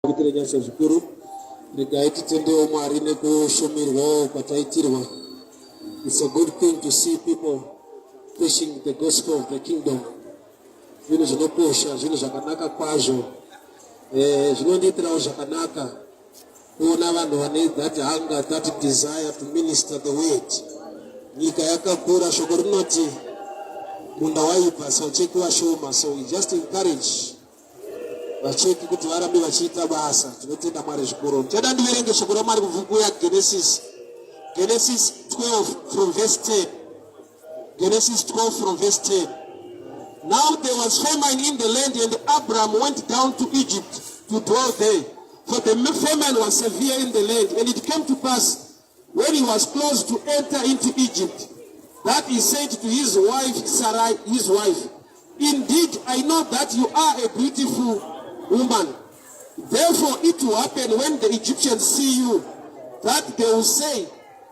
Kuitire nyasha zvikuru. Regai titendewo Mwari nekushumirwawo kwataitirwa. It's a good thing to see people preaching the gospel of the kingdom. Zvinhu zvinokosha, zvinhu zvakanaka kwazvo. Eh, zvinondiitirawo zvakanaka kuona vanhu vane that hunger, that desire to minister the word. Nyika yakakura, shoko rinoti munda waibva sacheki vashoma, so we just encourage vacheki kuti varambe vachiita basa. Tinotenda Mwari zvikuru. Ndichada ndiverenge shoko raMwari kubva kuya Genesis, Genesis 12 from verse 10. Genesis 12 from verse 10. Now there was famine in the land, and Abram went down to Egypt to dwell there, for the famine was severe in the land. And it came to pass, when he was close to enter into Egypt, that he said to his wife Sarai, his wife, "Indeed, I know that you are a beautiful woman. Therefore, it will happen when the Egyptians see you, that they will say,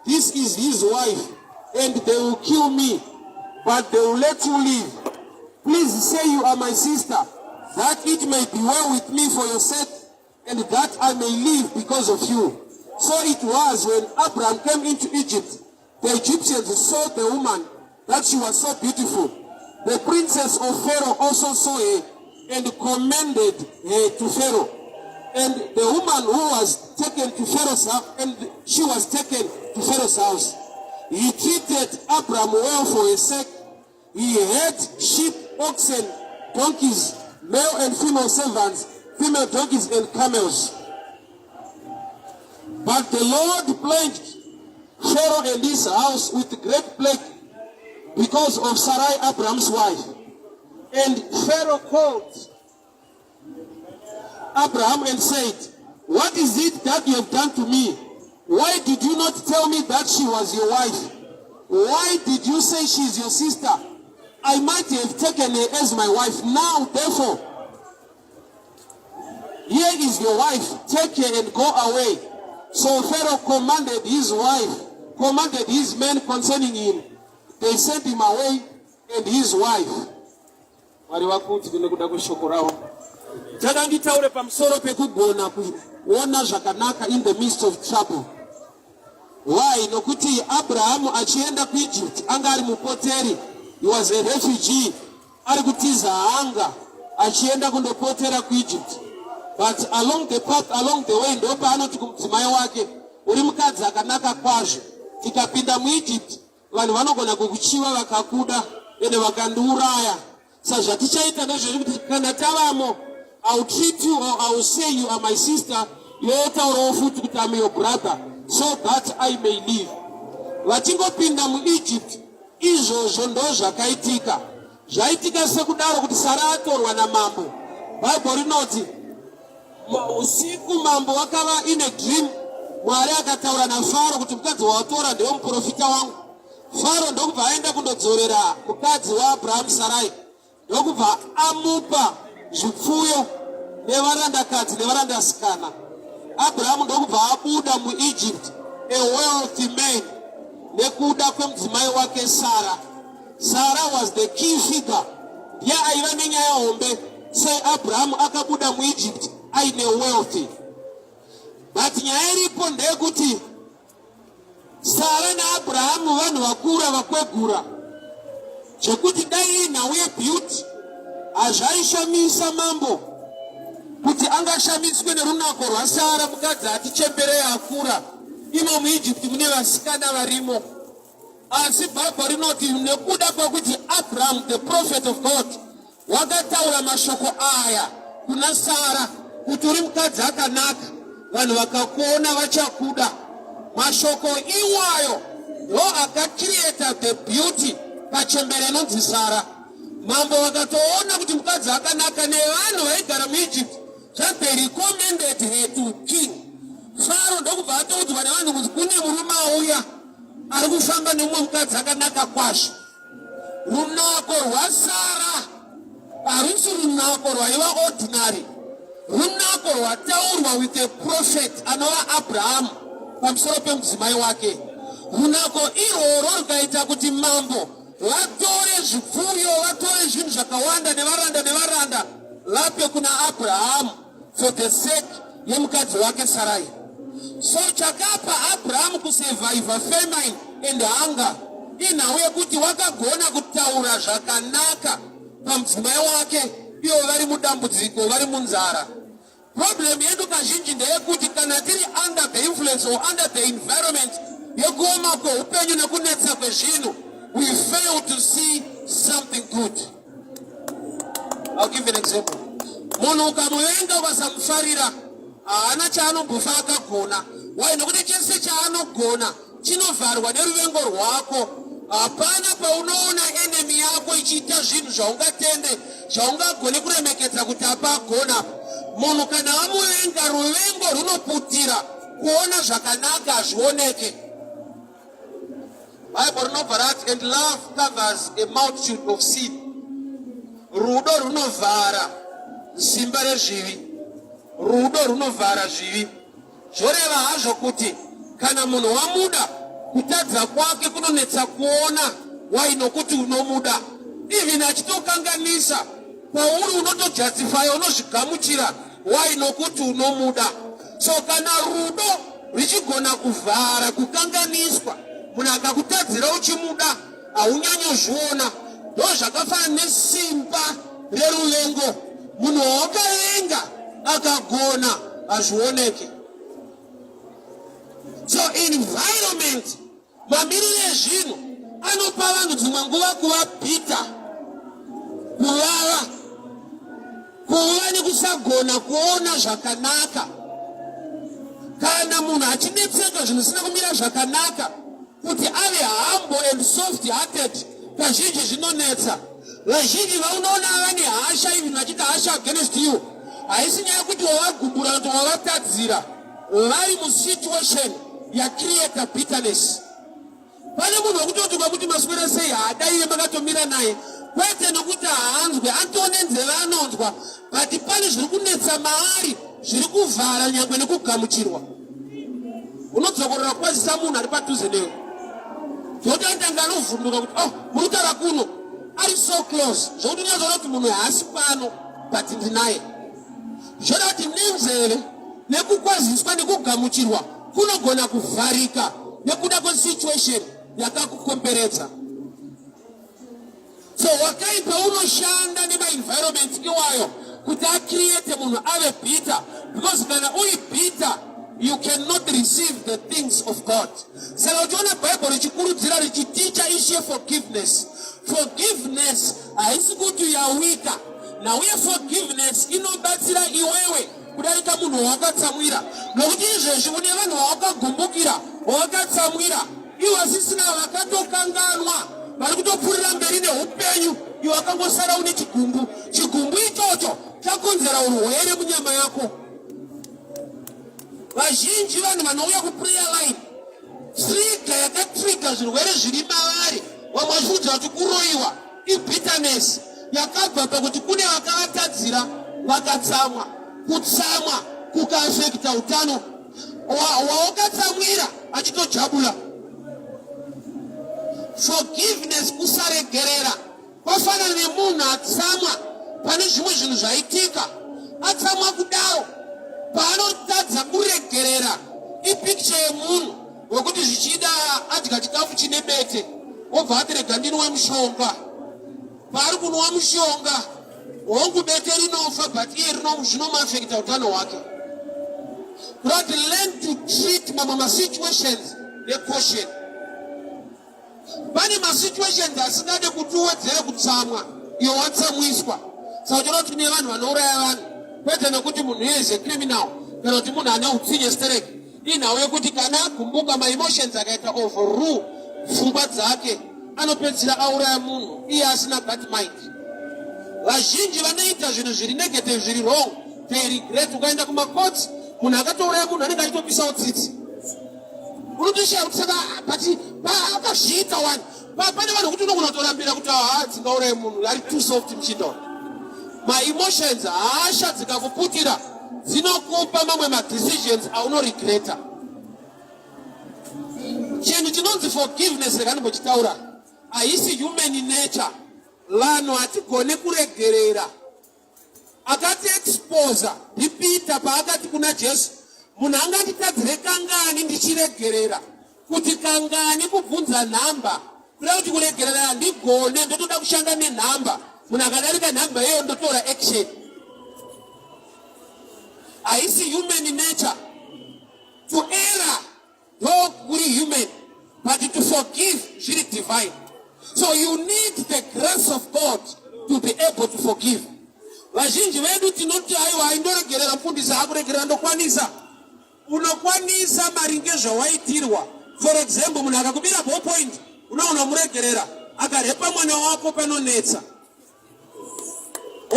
'This is his wife,' and they will kill me, but they will let you live. Please say you are my sister, that it may be well with me for your sake, and that I may live because of you." So it was when Abraham came into Egypt, the Egyptians saw the woman, that she was so beautiful. The princess of Pharaoh also saw her and commended her to Pharaoh. And the woman who was taken to Pharaoh's house, and she was taken to Pharaoh's house. He treated Abraham well for his sake. He had sheep, oxen, donkeys, male and female servants, female donkeys and camels. But the Lord plagued Pharaoh and his house with great plague because of Sarai, Abraham's wife. And Pharaoh called Abraham and said, "What is it that you have done to me? Why did you not tell me that she was your wife? Why did you say she is your sister? I might have taken her as my wife. Now, therefore, here is your wife. Take her and go away." So Pharaoh commanded his wife, commanded his men concerning him. They sent him away and his wife. Mwari vakudzwe nekuda kweshoko ravo. Tada nditaure pamusoro pekugona kuona zvakanaka in the midst of trouble. Why? Nokuti Abrahamu achienda kuEgypt anga ari mupoteri. He was a refugee, ari kutiza hanga achienda kundopotera kuEgypt. But along the path, along the way, ndopaanoti kumudzimai wake, "Uri mukadzi akanaka kwazvo. Tikapinda muEgypt, vanhu vanogona kukuchiva vakakuda ende vakandiuraya. Sazvatichaita ndezvekuti kana tavamo, I will treat you or I will say you are my sister, yotaurawo futi kuti am your brother, so that I may live." Vachingopinda muEgypt, izvozvo ndo zvakaitika. Zvaitika sekudaro kuti Sara atorwa namambo. Bhaibheri rinoti usiku mambo wakava in a dream. Mwari akataura naFaro kuti mukadzi wawatora ndewemuprofita wangu. Faro ndokubva aenda kundodzorera mukadzi waAbrahamu Sarai, ndokubva amupa zvipfuyo nevarandakadzi nevarandasikana. Abrahamu ndokubva abuda muEgypt a wealthy man nekuda kwemudzimai wake Sara. Sara was the key figure, ndiye aiva nenyaya hombe sei Abrahamu akabuda muEgypt aine wealthy. But nyaya iripo ndeyekuti Sara naAbrahamu vanhu vakura, vakwegura, zvekuti dai inhau yebeauty, hazvaishamisa mambo kuti angashamiswe nerunako rwaSara, mukadzi ati chemberei, akura. Imo muEgypt mune vasikana varimo. Asi Bhaibheri rinoti nekuda kwekuti Abraham, the prophet of God, wakataura mashoko aya kuna Sara kuti uri mukadzi akanaka, vanhu vakakuona vachakuda, mashoko iwayo ndo akacreata the beauty pachembere inonzi Sara. Mambo vakatoona kuti mukadzi akanaka, nevanhu vaigara muEgypt, that they recommended her to King Faro. Ndokubva atoudzwa nevanhu kuti kune murume auya ari kufamba nemumwe mukadzi akanaka kwazvo. Runako rwaSara harusi runako rwaiva ordinary, runako rwataurwa with a prophet anova Abrahamu pamusoro pemudzimai wake. Runako irworwo rukaita kuti mambo vatore zvipfuyo, vatore zvinhu zvakawanda nevaranda nevaranda, vape kuna Abrahamu for the sake Yemukadzi wake Sarai. So chakapa Abrahamu kusurvivha famine and hunger inhau yekuti wakagona kutaura zvakanaka pamudzimai wake ivo vari mudambudziko, vari munzara. Problem yedu kazhinji ndeyekuti kana tiri under the influence or under the environment yekuoma kweupenyu nekunetsa kwezvinhu, we fail to see something good. I'll give an example. Munhu ukamuvenga, ukasamufarira, haana chaanombofa akagona. Why? Nokuti chese chaanogona chinovharwa neruvengo rwako. Hapana paunoona enemy yako ichiita zvinhu zvaungatende, zvaungagone kuremekedza kuti apagona. Munhu kana amuvenga, ruvengo runoputira kuona zvakanaka, hazvioneke. Bible rinobva rati, "And love covers a multitude of sin." Rudo runovhara simba rezvivi, rudo runovhara zvivi. Zvoreva hazvo kuti kana munhu wamuda, kutadza kwake kunonetsa kuona. Why? Nokuti unomuda. Even achitokanganisa kwauri, unotojustifya, unozvigamuchira. Why? Nokuti unomuda. So kana rudo richigona kuvhara kukanganiswa, munhu akakutadzira uchimuda, haunyanyozviona. Ndo zvakafanana nesimba reruvengo. Munhu wawakavenga akagona, hazvioneke. So environment, mamiriro ezvinhu anopa vanhu dzimwe nguva kuva bitter, kuvava, kuva nekusagona kuona zvakanaka. Kana munhu achinetseka, zvinhu zvisina kumira zvakanaka, kuti ave humble and soft hearted kazhinji zvinonetsa. Vazhinji vaunoona vane hasha, even vachiita hasha against you, haisi nyaya yekuti wavagumbura, kuti wavatadzira. Vari musituation yacreata bitterness. Pane munhu wekutoti ukamuti, "Maswera sei?" haadaive makatomira naye. Kwete nokuti haanzwe, atone nzeve, anonzwa, but pane zviri kunetsa maari zviri kuvhara nyangwe nekugamuchirwa. Unodzokorora kukwazisa munhu ari padhuze newe, zvototanga anovhunduka kuti, "Oh, muri kutaura kuno?" Ari so close zvokuti unyatsoona kuti munhu haasi pano, but ndinaye. Zvoda kuti nenzeve nekukwaziswa nekugamuchirwa kunogona kuvharika nekuda kwesituation yakakukomberedza. So wakaipa unoshanda nemaenvironment iwayo kuti acreate munhu ave bitter, because kana uri bitter, you cannot receive the things of God. Saka uchiona Bhaibheri richikurudzira, richiticha issue forgiveness. Forgiveness haisi kuti yawika nauye. Forgiveness inobatsira iwewe kudarika munhu wawakatsamwira, nokuti izvezvi une vanhu vawakagumbukira, wawakatsamwira, ivo vasisina, vakatokanganwa, vari kutopfuurira mberi neupenyu. Iwe wakangosara une chigumbu. Chigumbu ichocho chakonzera urwere munyama yako. Vazhinji vanhu vanouya kuprayer line, trigger yakatrigger zvirwere zviri mavari, vamwe vachifungidzira kuti kuroyiwa, ibitterness yakabva pakuti kune vakavatadzira, vakatsamwa. Kutsamwa kukaafecta utano. Wawakatsamwira achitojabula. Forgiveness, kusaregerera, kwafanana nemunhu atsamwa pane zvimwe zvinhu zvaitika. Atsamwa kudaro, paanotadza kuregerera, ipicture yemunhu wekuti zvichida adya chikafu chine bete, wobva ati, "Rega ndinwe mushonga." Paari kunwa mushonga, hongu bete rinofa, but iye zvinomuafecta utano hwake. Kurati learn to treat mamwe masituations necaution. Pane masituations asingade kuti uwedzere kutsamwa iwe watsamwiswa. Saka uchiona kuti kune vanhu vanouraya vanhu, kwete nekuti munhu iye is a criminal kana kuti munhu ane utsinye stereki. Inhau yekuti kana agumbuka, maemotions akaita overrule pfungwa dzake, anopedzisira auraya munhu iye asina that mind. Vazhinji vanoita zvinhu zviri negative, zviri wrong, they regret. Ukaenda kumakoti, munhu akatouraya munhu anenge achitopisawo tsitsi. Unotoshaya kuti saka but akazviita wani. Pane vanhu kuti unogona kutorambira kuti ha, dzingauraye munhu ari too soft muchinda. Maemotions, hasha dzikakuputira, dzinokupa mamwe madecisions aunoregreta. Chinhu chinonzi forgiveness, rega ndimbochitaura, haisi human nature. Vanhu hatigone kuregerera. Akati exposa ndiPeter paakati kuna Jesu, munhu anganditadzire kangani ndichiregerera? Kuti kangani kubvunza nhamba, kuda kuti kuregerera handigone, ndotoda kushanda nenhamba. Munhu akadarika nhamba iyoyo ndotora action. Haisi human nature to error Though kuri human, but to forgive zviri divine. So you need the grace of God to be able to forgive. Vazhinji vedu tinoti aiwa aindoregerera mfundisi akuregerera ndokwanisa. Unokwanisa maringe zvawaitirwa. For example, munhu akakubira ball point unoona muregerera, akarepa mwana wako panonetsa.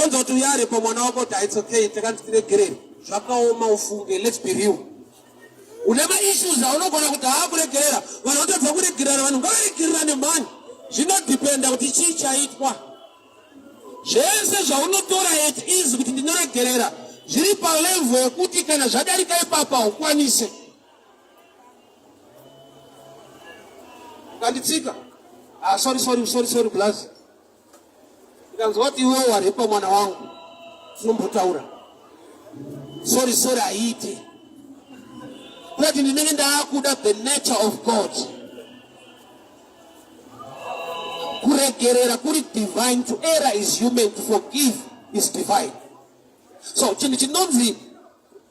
Onza kuti uyarepa mwana wako kuti it's okay, takanzi tiregerere. Zvakaoma ufunge, let's be real. Une maissues aunogona kuti haakuregerera, vanhu vatadza kuregerera, vanhu ngavaregererane mhani. Zvinodhipenda kuti chii chaitwa. Zvese zvaunotora it is kuti ndinoregerera zviri palevel yekuti kana zvadarika ipapa haukwanise. Ukanditsika, ah, sorry, sorry, sorry, sorry, blaz. Ndikanzwa kuti iwe warepa mwana wangu, tinombotaura. Sorry, sorry, haiite. Kuti ndinenge ndaakuda the nature of God. Kuregerera kuri divine, to error is human, to forgive is divine. So chinhu chinonzi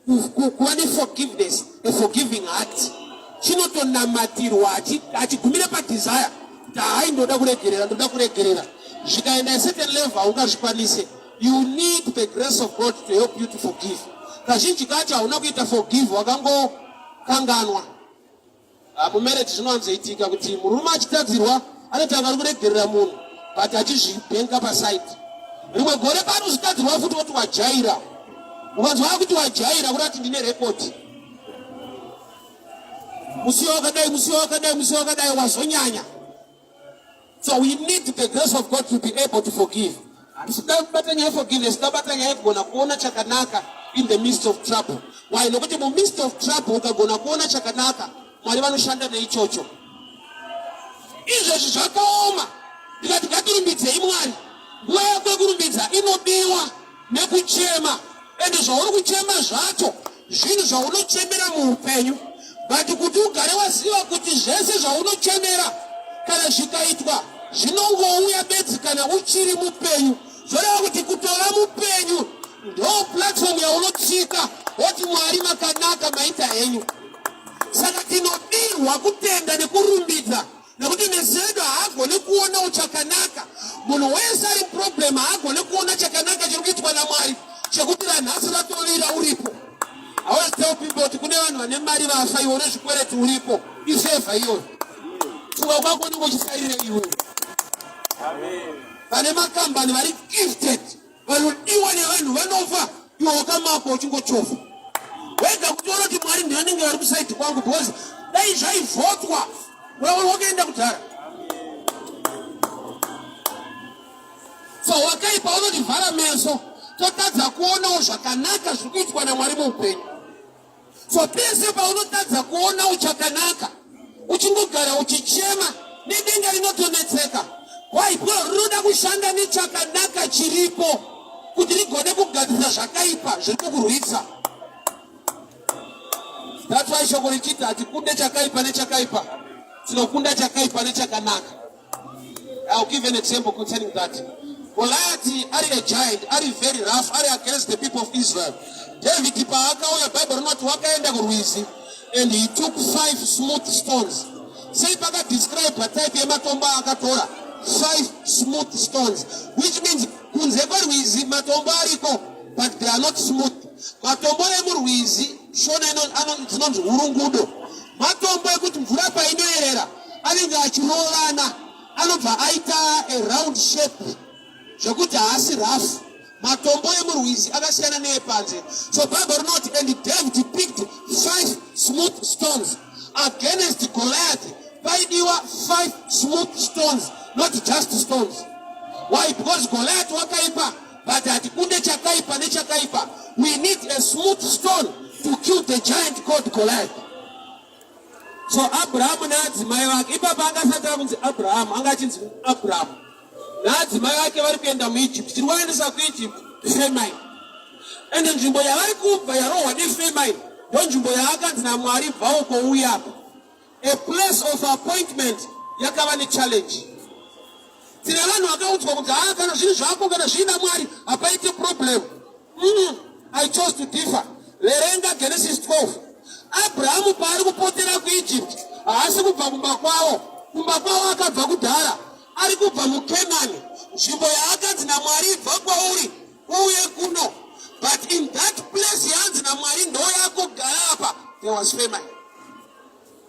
kuva neforgiveness, a forgiving heart, chinotonamatirwa, hachigumire padesire kuti hai ndoda kuregerera, ndoda kuregerera. Zvikaenda a certain level haungazvikwanise. You need the grace of God to help you to forgive. Kazhinji kacho hauna kuita forgive, wakangokanganwa. Mumarriage zvinowanzoitika kuti murume achitadzirwa anotanga ari kuregerera munhu but achizvibhenka paside. Rimwe gore paanozvitadzirwa futi woti wajaira. Ukanzwa akuti wajaira kurati ndine rekodi. Musiwo wakadai, musiwo wakadai, musiwo wakadai, wazonyanya. So we need the grace of God to be able to forgive. Handisida kubata nyaya yeforgiveness, ndabata nyaya yekugona kuona chakanaka in the midst of trouble. Why? Nokuti mu midst of trouble ukagona kuona chakanaka, Mwari vanoshanda neichocho. Izvezvi zvakaoma, ndikati ngatirumbidzei Mwari. Nguva yako yekurumbidza inodiwa nekuchema, ende zvauri kuchema zvacho zvinhu zvaunochemera muupenyu, but kuti ugare waziva kuti zvese zvaunochemera kana zvikaitwa zvinongouya bedzi kana uchiri mupenyu. Zvoreva kuti kutova mupenyu ndo platform yaunotsika woti Mwari makanaka, maita henyu. Saka tinodirwa kutenda nekurumbidza, nekuti meso edu haagoni kuonawo chakanaka. Munhu wese ari problem haagoni kuona chakanaka chiri kuitwa naMwari, chekuti ranhasi ratovira uripo. I always tell people kuti kune vanhu vane mari vafa, iwe une zvikwereti uripo, ifevha iyoyo. Pfungwa kwako unenge uchisarire iwe. Vane makambani vari gifted, vanodiwa nevanhu vanofa, iwe wakamako uchingochofa wega, kuti ona kuti Mwari ndivanenge vari kusaidi kwangu, because dai zvaivhotwa wakaenda kudhara. So wakaipa unotivhara meso, totadza kuonawo zvakanaka zviri kuitwa naMwari muupenyu. So pese paunotadza kuona uchakanaka, uchingogara uchichema, nedenga rinotonetseka. Why? Because rinoda kushanda nechakanaka chiripo kuti rigone kugadzirisa zvakaipa zviri kukurwisa. That's why shoko richiti hatikunde chakaipa nechakaipa, tinokunda chakaipa nechakanaka. I'll give an example concerning that. Goliath ari a giant, ari very rough, ari against the people of Israel. David paakauya, Bible rinoti wakaenda kurwizi and he took 5 smooth stones. Sei pakadescribe type yematombo aakatora? 5 smooth stones, which means kunze kwerwizi matombo ariko but they are not smooth. Matombo emurwizi shona dzinonzi hurungudo, matombo ekuti mvura painoerera anenge achirovana, anobva aita a round shape zvekuti haasi rough. Matombo emurwizi akasiyana neepanze. So Bible rinoti, and David picked 5 smooth stones against Goliath. Paidiwa 5 smooth stones, not just stones. Why? Because Goliath wakaipa, but hatikunde chakaipa nechakaipa. We need a smooth stone to kill the giant called Goliath. So Abrahamu naadzimai vake, ipapa angasati akunzi Abrahamu, anga achinzi Abrahamu, naadzimai vake vari kuenda muEgypt. Chiri kuvaendesa kuEgypt famine. Ende nzvimbo yavari kubva yarohwa nefamine ndonzvimbo yaakanzi naMwari bva uko uye apa. A place of appointment yakava nechallenge. Tine vanhu vakaudzwa kuti haa kana zviri zvako kana zviina Mwari hapaite problem. I chose to differ. Verenga Genesis 12. Abrahamu paari kupotera kuEgypt haasi kubva kumba kwavo. Kumba kwavo akabva kudhara. Ari kubva muKenani, nzvimbo yaakanzi naMwari ibva kwauri uuye kuno. But in that place yaanzi naMwari ndoyako gara apa, there was famine.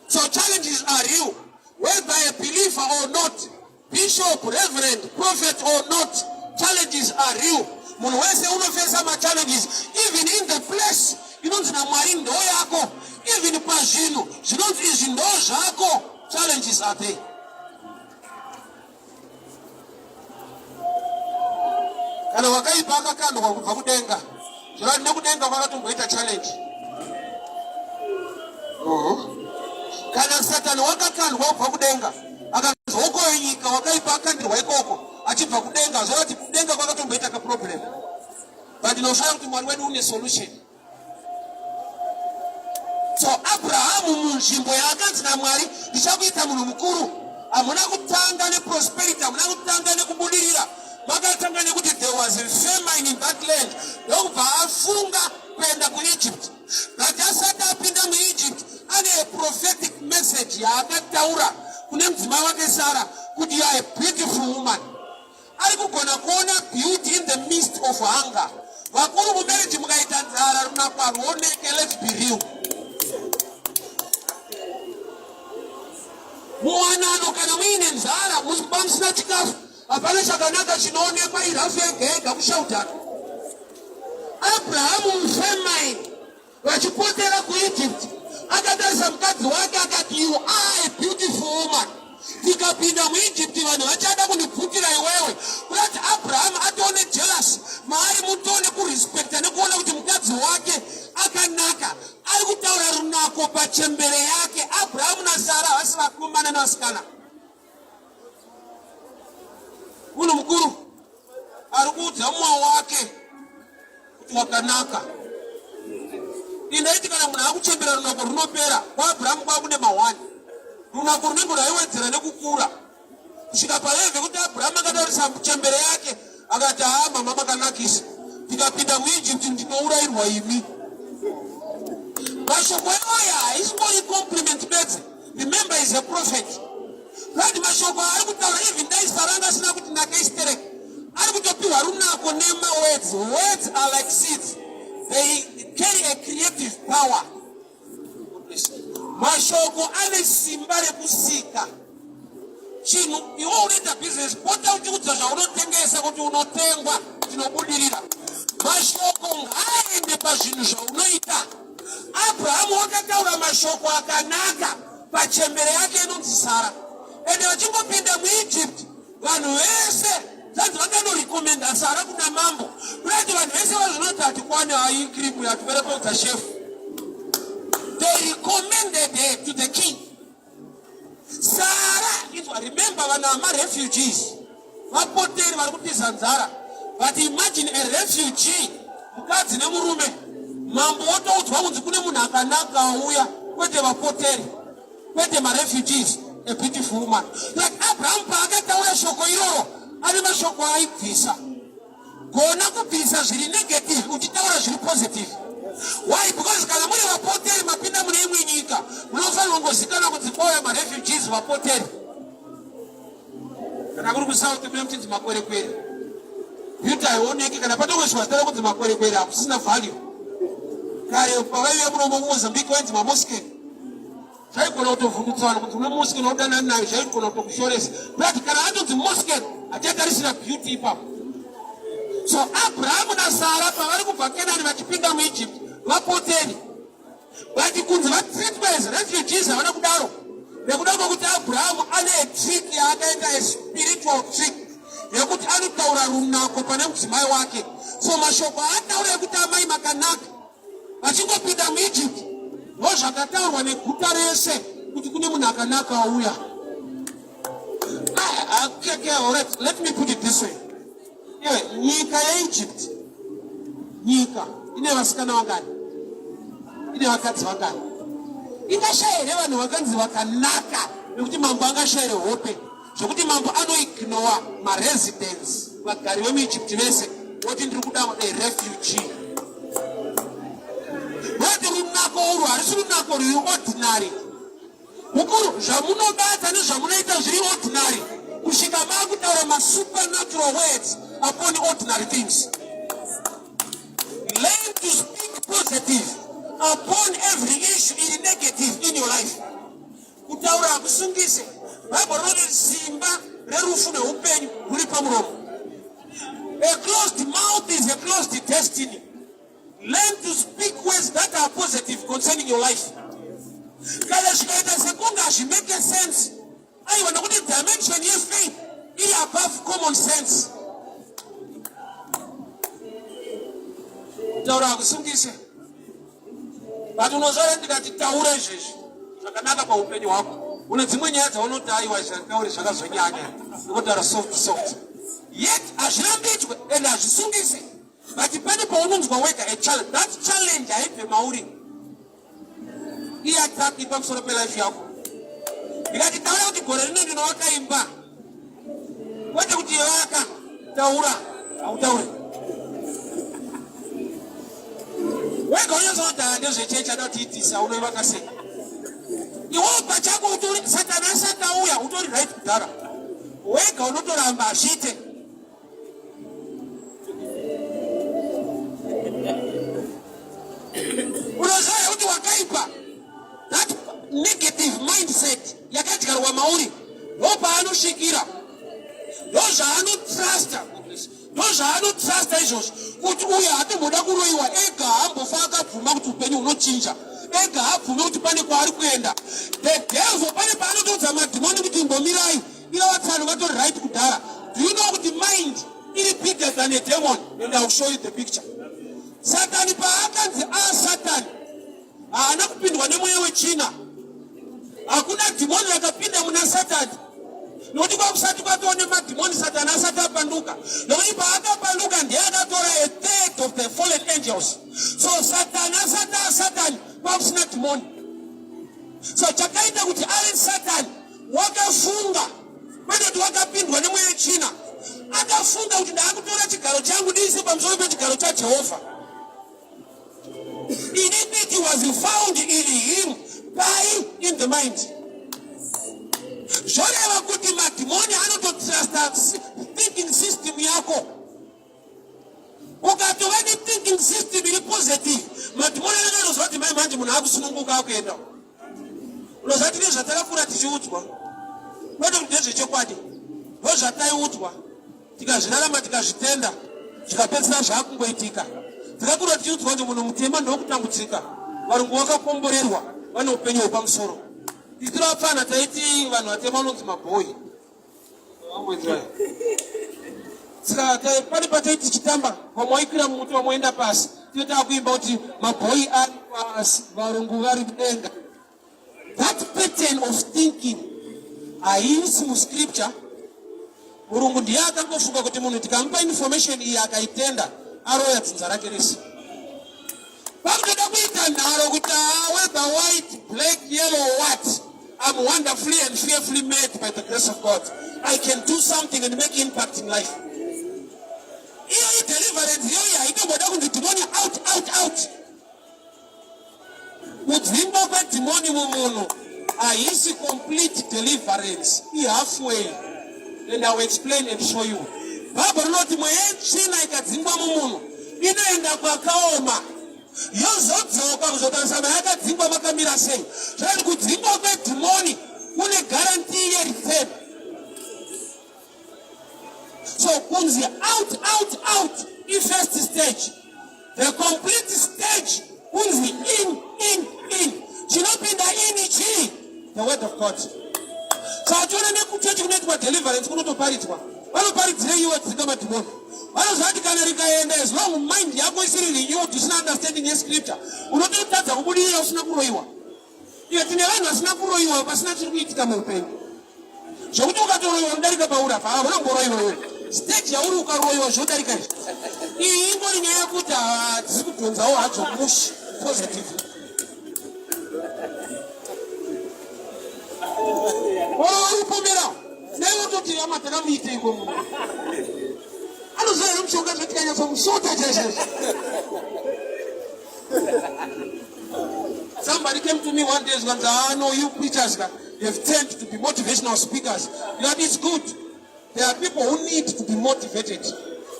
So challenges are real, whether a believer or not, bishop, reverend, prophet or not, challenges are real. Munhu wese unofesa machallenges even in the place inonzi naMwari ndo yako, even pazvinhu zvinonzi izvi ndo zvako, challenges are there. Kana wakaipa akakandwa kubva kudenga, zvorati nekudenga kwakatomboita challenge. Oho. Kana Satani wakakandwa kubva kudenga, akanzi hokoyo nyika, wakaipa akandirwa ikoko achibva kudenga, zvorati kudenga kwakatomboita kaproblem. But ndinoshaya kuti Mwari wedu une solution. So Abrahamu munzvimbo yaakanzi naMwari ndichakuita munhu mukuru, hamuna kutanga neprosperity, hamuna kutanga nekubudirira, makatanga nekuti there was a famine in that land, ndokubva afunga kuenda kuEgypt. But asati apinda muEgypt ane a prophetic message yaakataura kune mudzimai wake Sara kuti you are a beautiful woman. Ari kugona kuona beauty in the midst of hunger. Vakuru mumarriage mukaita nzara runako haruoneke, let's be real. Muwanano kana muine nzara mumba musina chikafu hapana chakanaka chinoonekwa, irafu yega yega kushaudhana. Abrahamu mufamine Vachipotera kuEgypt, akatarisa mukadzi wake akati, you are a beautiful woman. Tikapinda muEgypt vanhu vachada kundibvutira iwewe. Kurati Abraham atone jealous maari, mutone kurespecta nekuona kuti mukadzi wake akanaka. Ari kutaura runako pachembere yake. Abraham naSara havasi vakomana nevasikana. Munhu mukuru ari kuudza mumwe wake kuti wakanaka. Indaiti kana munhu akuchembera runako runopera. KwaAbrahamu kwakune mahwani, runako runenge rwaiwedzera nekukura kusvika palevhe kuti Abrahamu akatarisa chembere yake akati, haa mama makanakisa, tikapinda muEgypt ndinourayirwa imi. Mashoko iwaya haisingori compliment bedzi. Remember is a prophet. Right, mashoko aari kutaura even dai Sara anga asina kuti nake isterek, ari kutopiwa runako nema words. Words are like seeds, they carry a creative power. Mashoko ane simba rekusika chinhu. Iwe unoita business, pota uchiudza zvaunotengesa kuti unotengwa, tinobudirira. Mashoko ngaaende pazvinhu zvaunoita. Abrahamu wakataura mashoko akanaka pachembere yake inonzi Sara, ende vachingopinda muEgypt vanhu vese zvanzi vakanorekomenda Sara kuna mambo, kurati vanhu vese vazvinoti hatikwane hayi krimu yativerekodza shefu. They recommended her to the king. Sara inzwa, remember vanhu vamarefugees, vapoteri vari kutiza nzara. But imagine a refugee, mukadzi nemurume, mambo wotoudzwa kunzi kune munhu akanaka auya, kwete vapoteri, kwete marefugees, a beautiful woman. Like Abraham paakataura shoko iroro, ane mashoko aibvisa. Gona kubvisa zviri negative uchitaura zviri positive. Why? Because kana muri vapoteri mapinda mune imwe nyika, munofanirwa kungozikanwa kunzi kwauya marefugees, vapoteri. Kana kuri kuSouth mune muchinzi makwerekwere, beauty haioneki. Kana patongoiswa zita rekunzi makwerekwere hakusisina value. Kare pavaiuya muno muMozambique vainzi maMosken, zvaigona kutovhundutsa vanhu kunzi une Mosken waudanani nayo, zvaigona kutokushoresa. But kana atonzi Mosken hatichatarisira beauty ipapo. So Abrahamu naSara pavari kubva Kenani vachipinda muEgypt, vapoteri, but kunzi vatreatwe as refugees havana kudaro, nekuda kwekuti Abrahamu ane trick yaakaita, a spiritual trick yekuti anotaura runako pane mudzimai wake. So mashoko aataura ekuti amai makanaka, vachingopinda muEgypt ndozvakataurwa neguta rese kuti kune munhu akanaka auya. Okay, all right. Let me put it this way. Iwe, nyika yeEgypt, nyika Ine vasikana vangani? Ine vakadzi vangani? Ingashaya here vanhu vakanzi vakanaka nekuti mambo angashayire hope zvekuti mambo anoignowa maresidents vagari vemuEgypt vese voti ndiri kuda a refugee. Voti runako urwu harisi runako ruri ordinary. Mukuru, zvamunobata nezvamunoita zviri ordinary kusvika makutaura masupernatural words upon ordinary things. Learn to speak positive upon every issue iri negative in your life. Kutaura hakusungise. Bible rinoti simba rerufu neupenyu ruri pamuromo. A closed mouth is a closed destiny. Learn to speak words that are positive concerning your life. Kana zvikaita sekunge hazvimake sense, aiwa, nokuti dimension yefaith iri above common sense. Kutaura hakusungise, but unoziva ndikati taura izvezvi zvakanaka paupenyu hwako, une dzimwe nyaya dzaunoti aiwa zvatauri zvakazonyanya, nokutaura soft soft, yet hazvirambidzwe and hazvisungise. But pane paunonzwa wega a challenge, that challenge haibve mauri, iattack pamusoro pelife yako. Ndikati taura kuti gore rino ndinovaka imba, kwete kuti vaka, taura, hautaure wega. Unyatsokuti haa, ndezvechechi ada kutiitisa, unoivaka sei iwewo pachako? Utori Satani asati auya, utori right kudhara. Wega unotoramba, hazviite. Unoziva kuti wakaipa, that negative mindset yakadyarwa mauri ndopaanosvikira, ndozvaanotrusta, ndozvaanotrusta izvozvo, kuti uyo hatomboda kuroyiwa ega, haambofa akabvuma kuti upenyu hunochinja ega, haabvume kuti pane kwaari kuenda. The devil pane paanotoudza madhimoni kuti imbomirai, ivo vatsano vatori right kudhara. Do you know kuti mind iri bigger than a demon? And I will show you the picture. Satani paakanzi asatani, haana kupindwa nemweya wechina. Hakuna dhimoni rakapinda muna Satani, nokuti kwakusati kwatoo nemadhimoni Satani asati apanduka, nokuti paakapanduka ndiye akatora a third of the fallen angels. So Satani asati asatani, kwakusina dhimoni. So chakaita kuti ave Satani, wakafunga, kwete kuti wakapindwa nemweya wechina. Akafunga kuti ndaakutora chigaro changu ndiise pamusoro pechigaro chaJehovha. Iniquity was found in him by in the mind. Zvoreva kuti madhimoni anototrusta thinking system yako. Ukatova nethinking system iri positive, madhimoni anenge anoziva kuti mai manje munhu akusununguka, akuenda. Unoziva, tine zvatakakura tichiudzwa, kwete kuti ndezvechokwadi, ndozvataiudzwa, tikazvirarama, tikazvitenda, zvikapedzisira zvaakungoitika. Takakura tichiudzwa kuti munhu mutema ndokutambudzika, varungu vakakomborerwa, vane upenyu hwepamusoro. Tichiri vapfana taiti vanhu vatema vanonzi mabhoyi. Saka pane patai tichitamba, vamwe vaikwira mumuti, vamwe vaenda pasi, tinotaa kuimba kuti mabhoyi ari pasi, varungu vari mudenga. That pattern of thinking haisi muscripture. Murungu ndiye akangofunga kuti munhu tikamupa information iyi akaitenda, aroya dzinza rake rese. Pakutoda kuita nharo kuti whether white, black, yellow, what, I'm wonderfully and fearfully made by the grace of God. I can do something and make impact in life. Iyo ideliverance iyoyi, haitomboda kunzi dhimoni out, out, out. Kudzingwa kwedhimoni mumunhu haisi complete deliverance, ihalfway, and I will explain and show you. Bhaibheri rinoti mweya yetsvina ikadzingwa mumunhu inoenda kwakaoma, yozodzoka kuzotarisa mayakadzingwa makamira sei. Zvakati kudzingwa kwedhimoni kune guarantee yereturn. So kunzi out, out, out ifirst stage. The complete stage kunzi in, in, in. Chinopinda in chii? The word of God. Saka tiona nekuchechi kunoitwa deliverance, kunotoparidzwa. Vanoparidzire iwe dzinga madhimoni? Vanoziva kuti kana rikaenda, as long mind yako isiri renewed, isina understanding yescripture, unototadza kubudirira usina kuroyiwa. Iye tine vanhu vasina kuroyiwa pasina chiri kuitika muupenyu, zvokuti ukatoroyiwa unodarika pauri apa. Hauna kumboroyiwa iwe. Stage yauri ukaroyiwa zvodarika izvi. Iyi ingori nyaya yekuti hadzisi kudhonzawo hadzo mushi positive. Uri pomera newe toti ama takamuiteiko munhu anoziva here mushonga zvatikanyatsomusota chaizvo. Somebody came to me one day zvikanzi, ah no, you preachers ka, you have turned to be motivational speakers. Ndikati it's good. There are people who need to be motivated.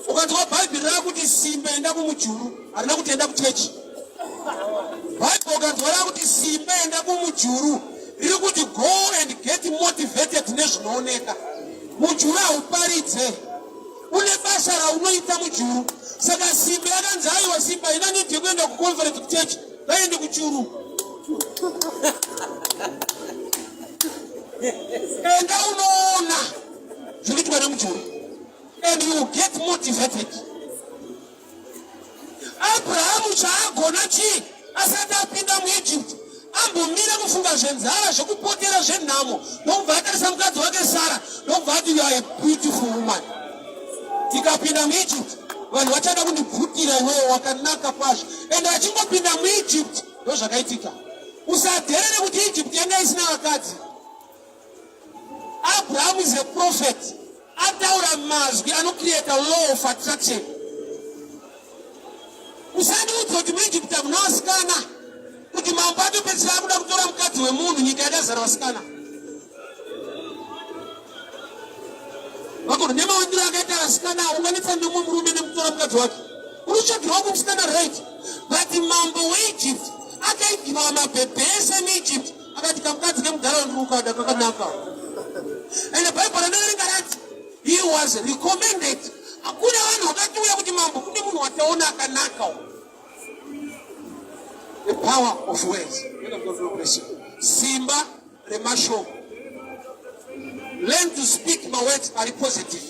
Ukanzwa Bhaibheri rakuti simba enda kumujuru, harina kuti enda kuchechi. Bhaibheri ukanzwa rakuti simba enda kumujuru, riri kuti go and get motivated nezvinooneka. Mujuru hauparidze. Une basa raunoita mujuru. Saka simba yakanzi aiwa simba ina need yekuenda kuconference kuchechi, ngaende kuchuru. Enda unoona zvinoitwa nemujuru and you get motivated. Abrahamu chaagona chii asati apinda muEgypt? Ambomira kufunga zvenzara, zvekupotera, zvenhamo, ndokubva atarisa mukadzi wake Sara, ndokubva ati you are a beautiful woman. Tikapinda muEgypt vanhu vachada kundibvutira iwewe wakanaka kwazvo. And achingopinda muEgypt ndozvakaitika. Usadherere kuti Egypt yanga isina vakadzi. Abraham is a prophet. Ataura mazwi anocreata law of attraction. Usandiudza kuti muEgypt hamuna vasikana, kuti mambo atopedzisira akuda kutora mukadzi wemunhu, nyika yakazara vasikana. Vakuru nemawandiro akaita vasikana, unganetsa nemumwe murume nekutora mukadzi wake. Unotsvagirwa wako musikana right, but mambo weEgypt akaigirwa mabhebhe ese muEgypt akati kamukadzi kemudhara ndiri kakanaka. And the Bible rinoverenga rati he was recommended. Hakuna vanhu vakatiuya kuti mambo kune munhu wataona akanaka. The power of words. Simba remashoko. Learn to speak my words are positive.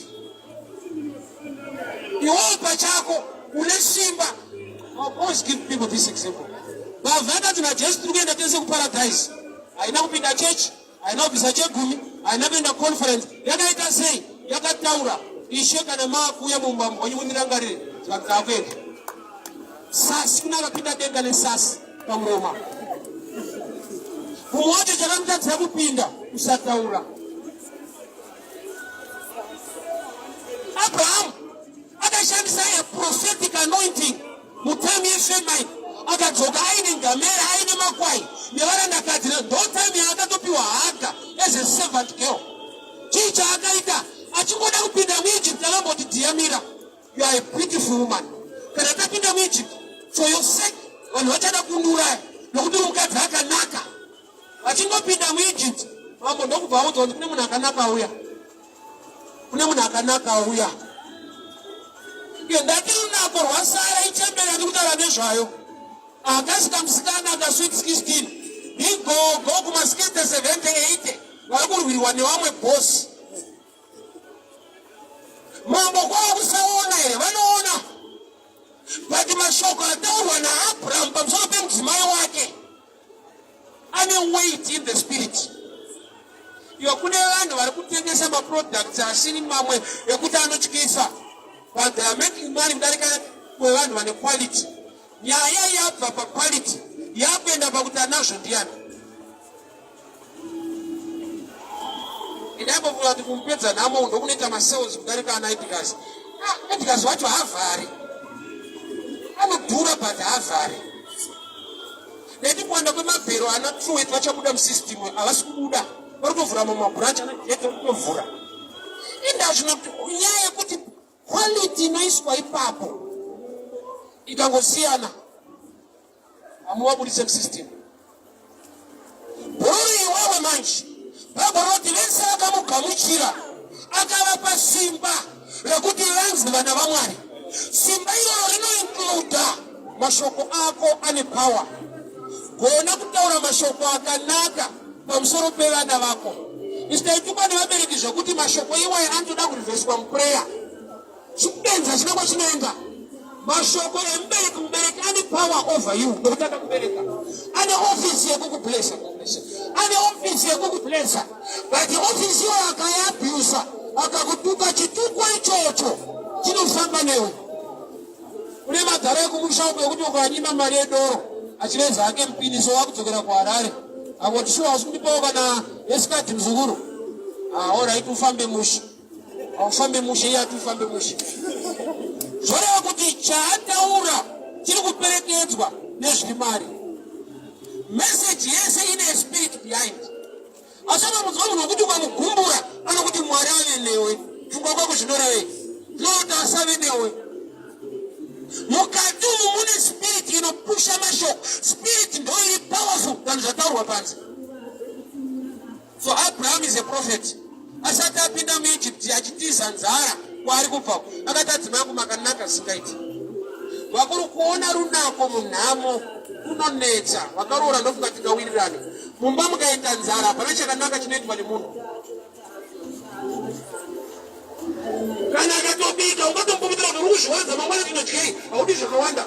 Iwewe pachako une simba. I'll always give people this example. Mbavha yakati naJesu tiri kuenda tese kuparadise. Haina kupinda chechi, haina kubvisa chegumi, haina kuenda conference. Yakaita sei? Yakataura, Ishe kana maakuuya mumba mwenyu mundirangarire. Zvikati takuenda. Sasi kuna akapinda denga nesasi pamuromo. Mumwe wacho chakamutadzira kupinda kusataura. Abraham akashandisa a prophetic anointing mutime yefamine, akadzoka aine ngamera, aine makwai nevarandakadzi. Ndo time yaakatopiwa Haga as a servant girl. Chii chaakaita? Achingoda kupinda muEgypt akamboti dhiyamira, you are a beautiful woman. Kana tapinda muEgypt, for your sake vanhu vachada kundiuraya nokuti uri mukadzi akanaka. Vachingopinda muEgypt, mambo ndokubva audzwa kuti kune munhu akanaka auya, kune munhu akanaka auya. Iyo ndati runako rwaSara ichembere yandiri kutaura nezvayo. Akasi kamusikana ka sweet 16 ndigogo kuma 60 70 80 vari kurwirwa nevamwe bosi. Mambo kwava kusaona here? Vanoona, but mashoko ataurwa naAbraham pamusoro pemudzimai wake ane weight in the spirit. Iwa kune vanhu vari kutengesa maproducts asiri mamwe ekuti anotyisa, but they are making money kudarika kwevanhu vane quality. Nyaya yabva paquality yakuenda pakuti anazvo ndiani. Ndambofunga kuti kumupedza nhamo ndokunoita masales kudarika ana Edgars. Ah, Edgars wacho haavhari, anodhura but haavhari. Nekuti kuwanda kwemabhero ana Truworth vachabuda musystem, havasi kubuda, vari kutovhura mamwe mabranch ana Jet vari kutovhura. Inda zvino nyaya yekuti quality inoiswa ipapo ikangosiyana hamuvabudise musystem. Bhururu iwewe manje, Bhaibheri rinoti vese vakamugamuchira akavapa simba rekuti vanzi vana vaMwari. Simba iroro rinoincluda mashoko ako ane power. Gona kutaura mashoko akanaka pamusoro pevana vako. Isu taitukwa nevabereki zvekuti mashoko iwayo anotoda kurivheswa muprayer. Chikubenza chine kwachinoenda. Mashoko emubereki, mubereki ane power over you nokuti akakubereka. Ane ofisi yekukublessa, ane ofisi yekukublessa, but ofisi iyoyo akaiabusa. Akakutuka chituko ichocho chinofamba newe. Kune madhara ekumusha uko ekuti ukanyima mari yedoro achireza hake mupiniso wakudzokera kuHarare. Akoti shuwa hausi kundipawo kana yesikati muzukuru. Ah, alright ufambe mushe. Aufambe mushe iye ati ufambe mushe. Zvoreva kuti chaataura chiri kuperekedzwa nezviri mari. Message yese ine spirit behind. Asi unomudzwa munhu wekuti ukamugumbura anokuti Mwari ave newe. Pfungwa kwako zvinorevei? Zvinoti asave newe. Mukati umu mune spirit inopusha mashoko. Spirit ndo iri powerful than zvataurwa panze. So Abraham is a prophet. Asati apinda muEgypt achitiza nzara kwaari kubva, akati adzimai angu makanaka zvisingaiti. Vakuru kuona runako munhamo kunonetsa. Vakaroora ndofunga tingawirirane. Mumba mukaita nzara hapana chakanaka chinoitwa nemunhu. Kana akatobika ungatomukumbira kuti uri kuzviwanza mangwana tinodyei, haudi zvakawanda.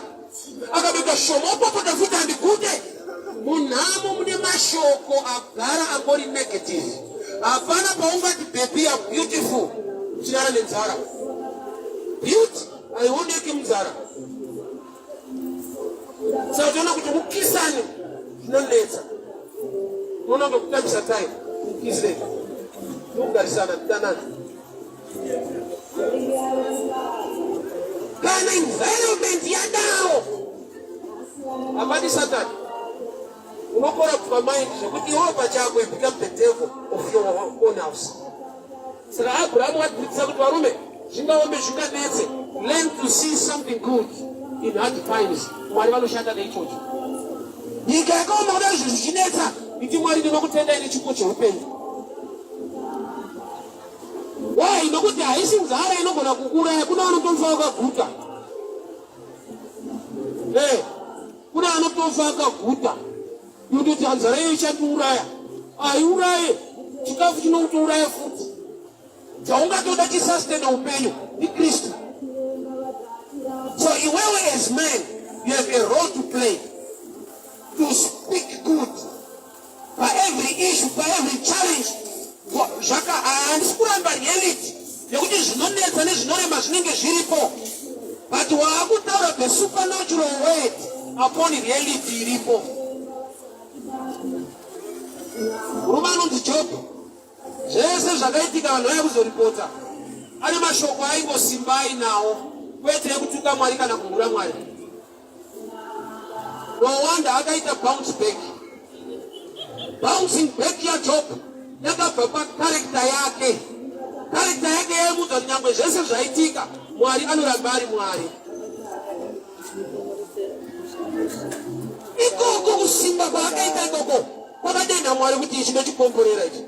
Akabika shoma opopota futi handigute. Munhamo mune mashoko agara angori negative. Hapana paungati baby you are beautiful uchirara nenzara. Beauty haioneki munzara. Saka toona kuti mukisane zvinonetsa. Unoona kunge kutambisa time mukisei nokugarisana kudanana. Kana environment yadaro hapadi Satani unokorapwa mind zvekuti iwewe pachako you become the devil of your own house. Saka Abrahamu wadzidzisa kuti varume zvingaombe zvinganetse, learn to see something good in hard times. Mwari vanoshanda neichocho. Nyika yakaoma kudai zvinhu zvichinetsa, iti Mwari ndinokutendai nechipo cheupenyu. Why? Nokuti haisi nzara inogona kukuuraya, kuna vanotofa vakaguta. Eh, kuna vanotofa vakaguta. Kutoti nzara iyo ichandiuraya. Haiuraye, chikafu chinokutouraya futi. Chaungatoda chisustain upenyu ndiKristu. So iwewe as man, you have a role to play to speak good pa every issue, pa every challenge. Zvaka handisi kuramba reality nekuti zvinonetsa nezvinorema zvinenge zviripo, but waakutaura the supernatural word upon reality iripo. Murume anonzi Job, zvese zvakaitika vanhu vaya kuzoripota, ane mashoko aingosimba ainawo, kwete ekutuka Mwari kana kumhura Mwari. No wonder akaita bounce back. Bouncing back yaJob yakabva pacharacter yake. Character yake yaimuudza kuti nyangwe zvese zvaitika, Mwari anoramba ari Mwari. Ikoko kusimba kwaakaita ikoko kwakadenha Mwari kuti ichi ndochikomborera ichi.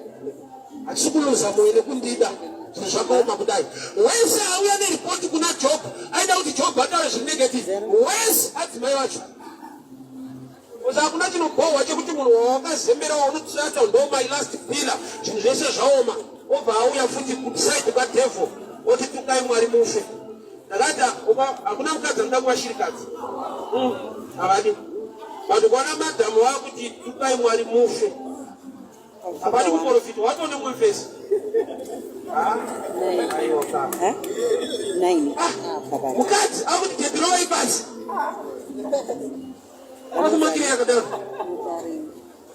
Hachisi kuluza moyo nekundida zvinhu zvakaoma kudai. Wese auya neripoti kuna Job aida kuti Job ataure zviri negative. Wese adzimai vacho. Because hakuna chinobhohwa chekuti munhu wawakazembera waunotsvata ndo my last pillar zvinhu zvese zvaoma obva auya futi kuside kwadevil oti tukai Mwari mufe. Ndakati hakuna mukadzi anoda kuva shirikadzi. Havadi. But ukaona madhamu vakuti tukai Mwari mufe. Hapadi kuprofita watone mumwe mfesi. Mukadzi akuti gedhirovai pasi. Akumakiri yakadaro.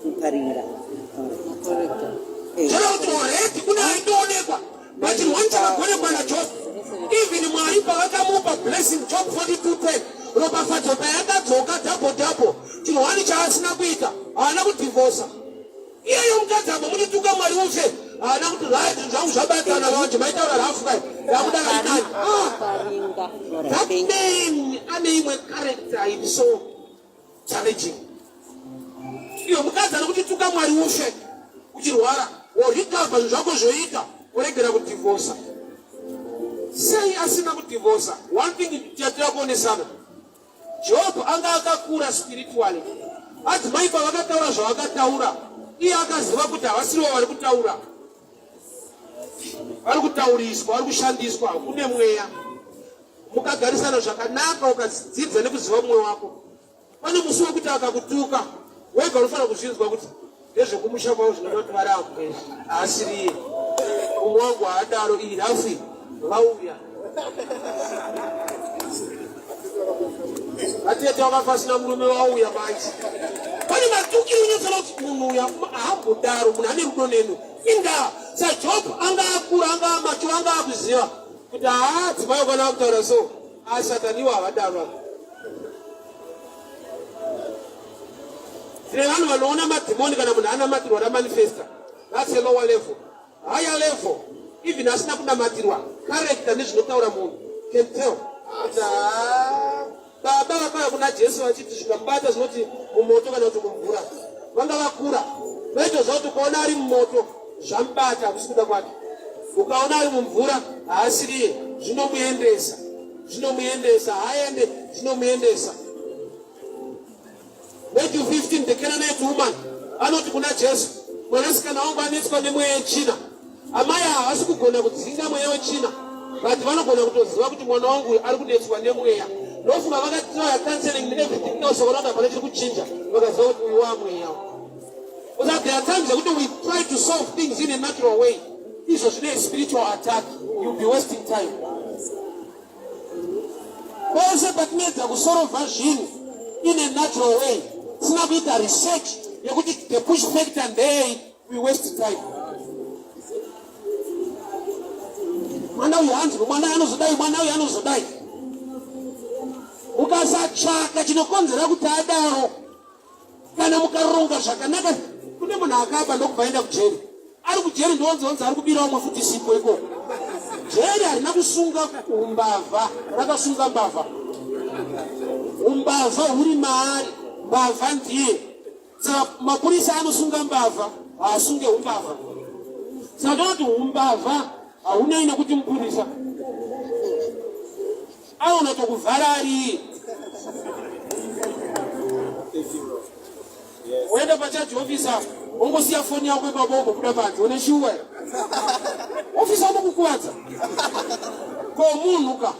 Muparinga. Chero kuti already kune aitoonekwa but one chakagonekwa naJob. Even Mwari pavakamupa blessing Job 42:10 ropafadzo payakadzoka double double chinhu wani chaasina kuita haana kudhivhosa. Iyeyo mukadzi apo munituka Mwari ufe haana kuti right zvangu zvabatana vanje maitaura rafu kai ndakuda karinani. That man ane imwe character iri so challenging. Iyo mukadzi anokuti tuka Mwari ufe uchirwara worecover zvinhu zvako zvoita woregera kudhivhosa. Sei asina kudhivhosa? One thing chatira kuonesana Job anga akakura spiritually. Adzimai pavakataura zvavakataura, iye akaziva kuti havasirivo vari kutaura, vari kutauriswa, vari kushandiswa. Kune mweya. Mukagarisana zvakanaka, ukadzidza nekuziva mumwe wako, pane musi wekuti akakutuka wega unofanira kuzvinzwa kuti ndezvekumusha kwavo zvinoda kuti varambwe, haasiriye. Mumwe wangu haadaro, iyi hafi vauya. Vatete vakafa vasina murume vauya manje. Pane matukiro unyatsoona kuti munhu uya haambodaro, munhu ane rudo nenu. Inga saJob anga akura, anga amacho, anga akuziva kuti haa dzimai ukana kutaura so, asatani iwo havadaro. Tine vanhu vanoona madhimoni kana munhu anamatirwa ramanifesta. That's a lower level. Higher level, even asina kunamatirwa, character nezvinotaura munhu can tell. Kuti haa baba vakauya kuna Jesu vachiti zvikamubata zvinoti mumoto kana kuti mumvura. Vanga vakura. Vaitoziva kuti ukaona ari mumoto zvamubata hakusi kuda kwake. Ukaona ari mumvura haasiriye zvinomuendesa. Zvinomuendesa haaende zvinomuendesa. Matthew 15, the Canaanite woman anoti kuna Jesu, mwanasikana wangu anetswa nemweya yetsvina. Amai havasi kugona kudzinga mweya wetsvina, but vanogona kutoziva kuti mwana wangu uyu ari kunetswa nemweya. Ndofunga vakatraya counseling and everything else, vakaona kuti hapana chiri kuchinja, vakaziva kuti uyu wamweya. Because there are times yekuti we try to solve things in a natural way, izvo zvine spiritual attack, you'll be wasting time. Pose patinoedza kusorovha zvinhu in a natural way tisina kuita research yekuti the push factor ndeyei, we waste time. Mwana uyu hanzi mwana uyu anozodai, mwana uyu anozodai. Mukasatsvaka chinokonzera kuti adaro, kana mukaronga zvakanaka, kune munhu akaba ndokubva aenda kujeri. Ari kujeri ndonzonzi ari kubira vamwe futi sipo ikoko. Jeri harina kusunga umbavha, rakasunga mbavha. Umbavha huri maari, mbavha ndiye. Saka mapurisa anosunga mbavha, haasunge umbavha. Saka tonoti umbavha haunei nekuti mupurisa aona tokuvhara ariye. Woenda pacharge officer wongosiya foni yako ipapo wombobuda panze une shuwa officer unokukuvadza ko munhu ka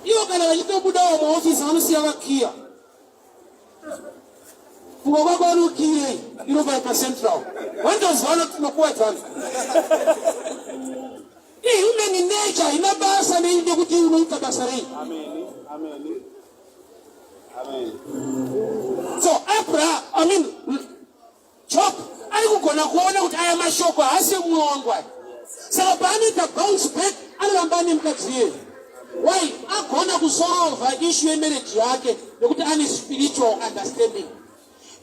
ivo kana vachitobudawo muofisi vanosiya vakiya Funga kwako vanokiyei inobva pacentral vanotoziva vanotinokuwadzana ihuman nature haina basa nei nekuti unoita basa rei. Amen. Amen. So Abraham, I mean Job ari kugona kuona kuti aya mashoko haasi emumwe wangu aya. Saka paanoita bounce back anoramba ane mukadzi iyeye. Why? Agona kusolva issue yemarriage yake nekuti ane spiritual understanding.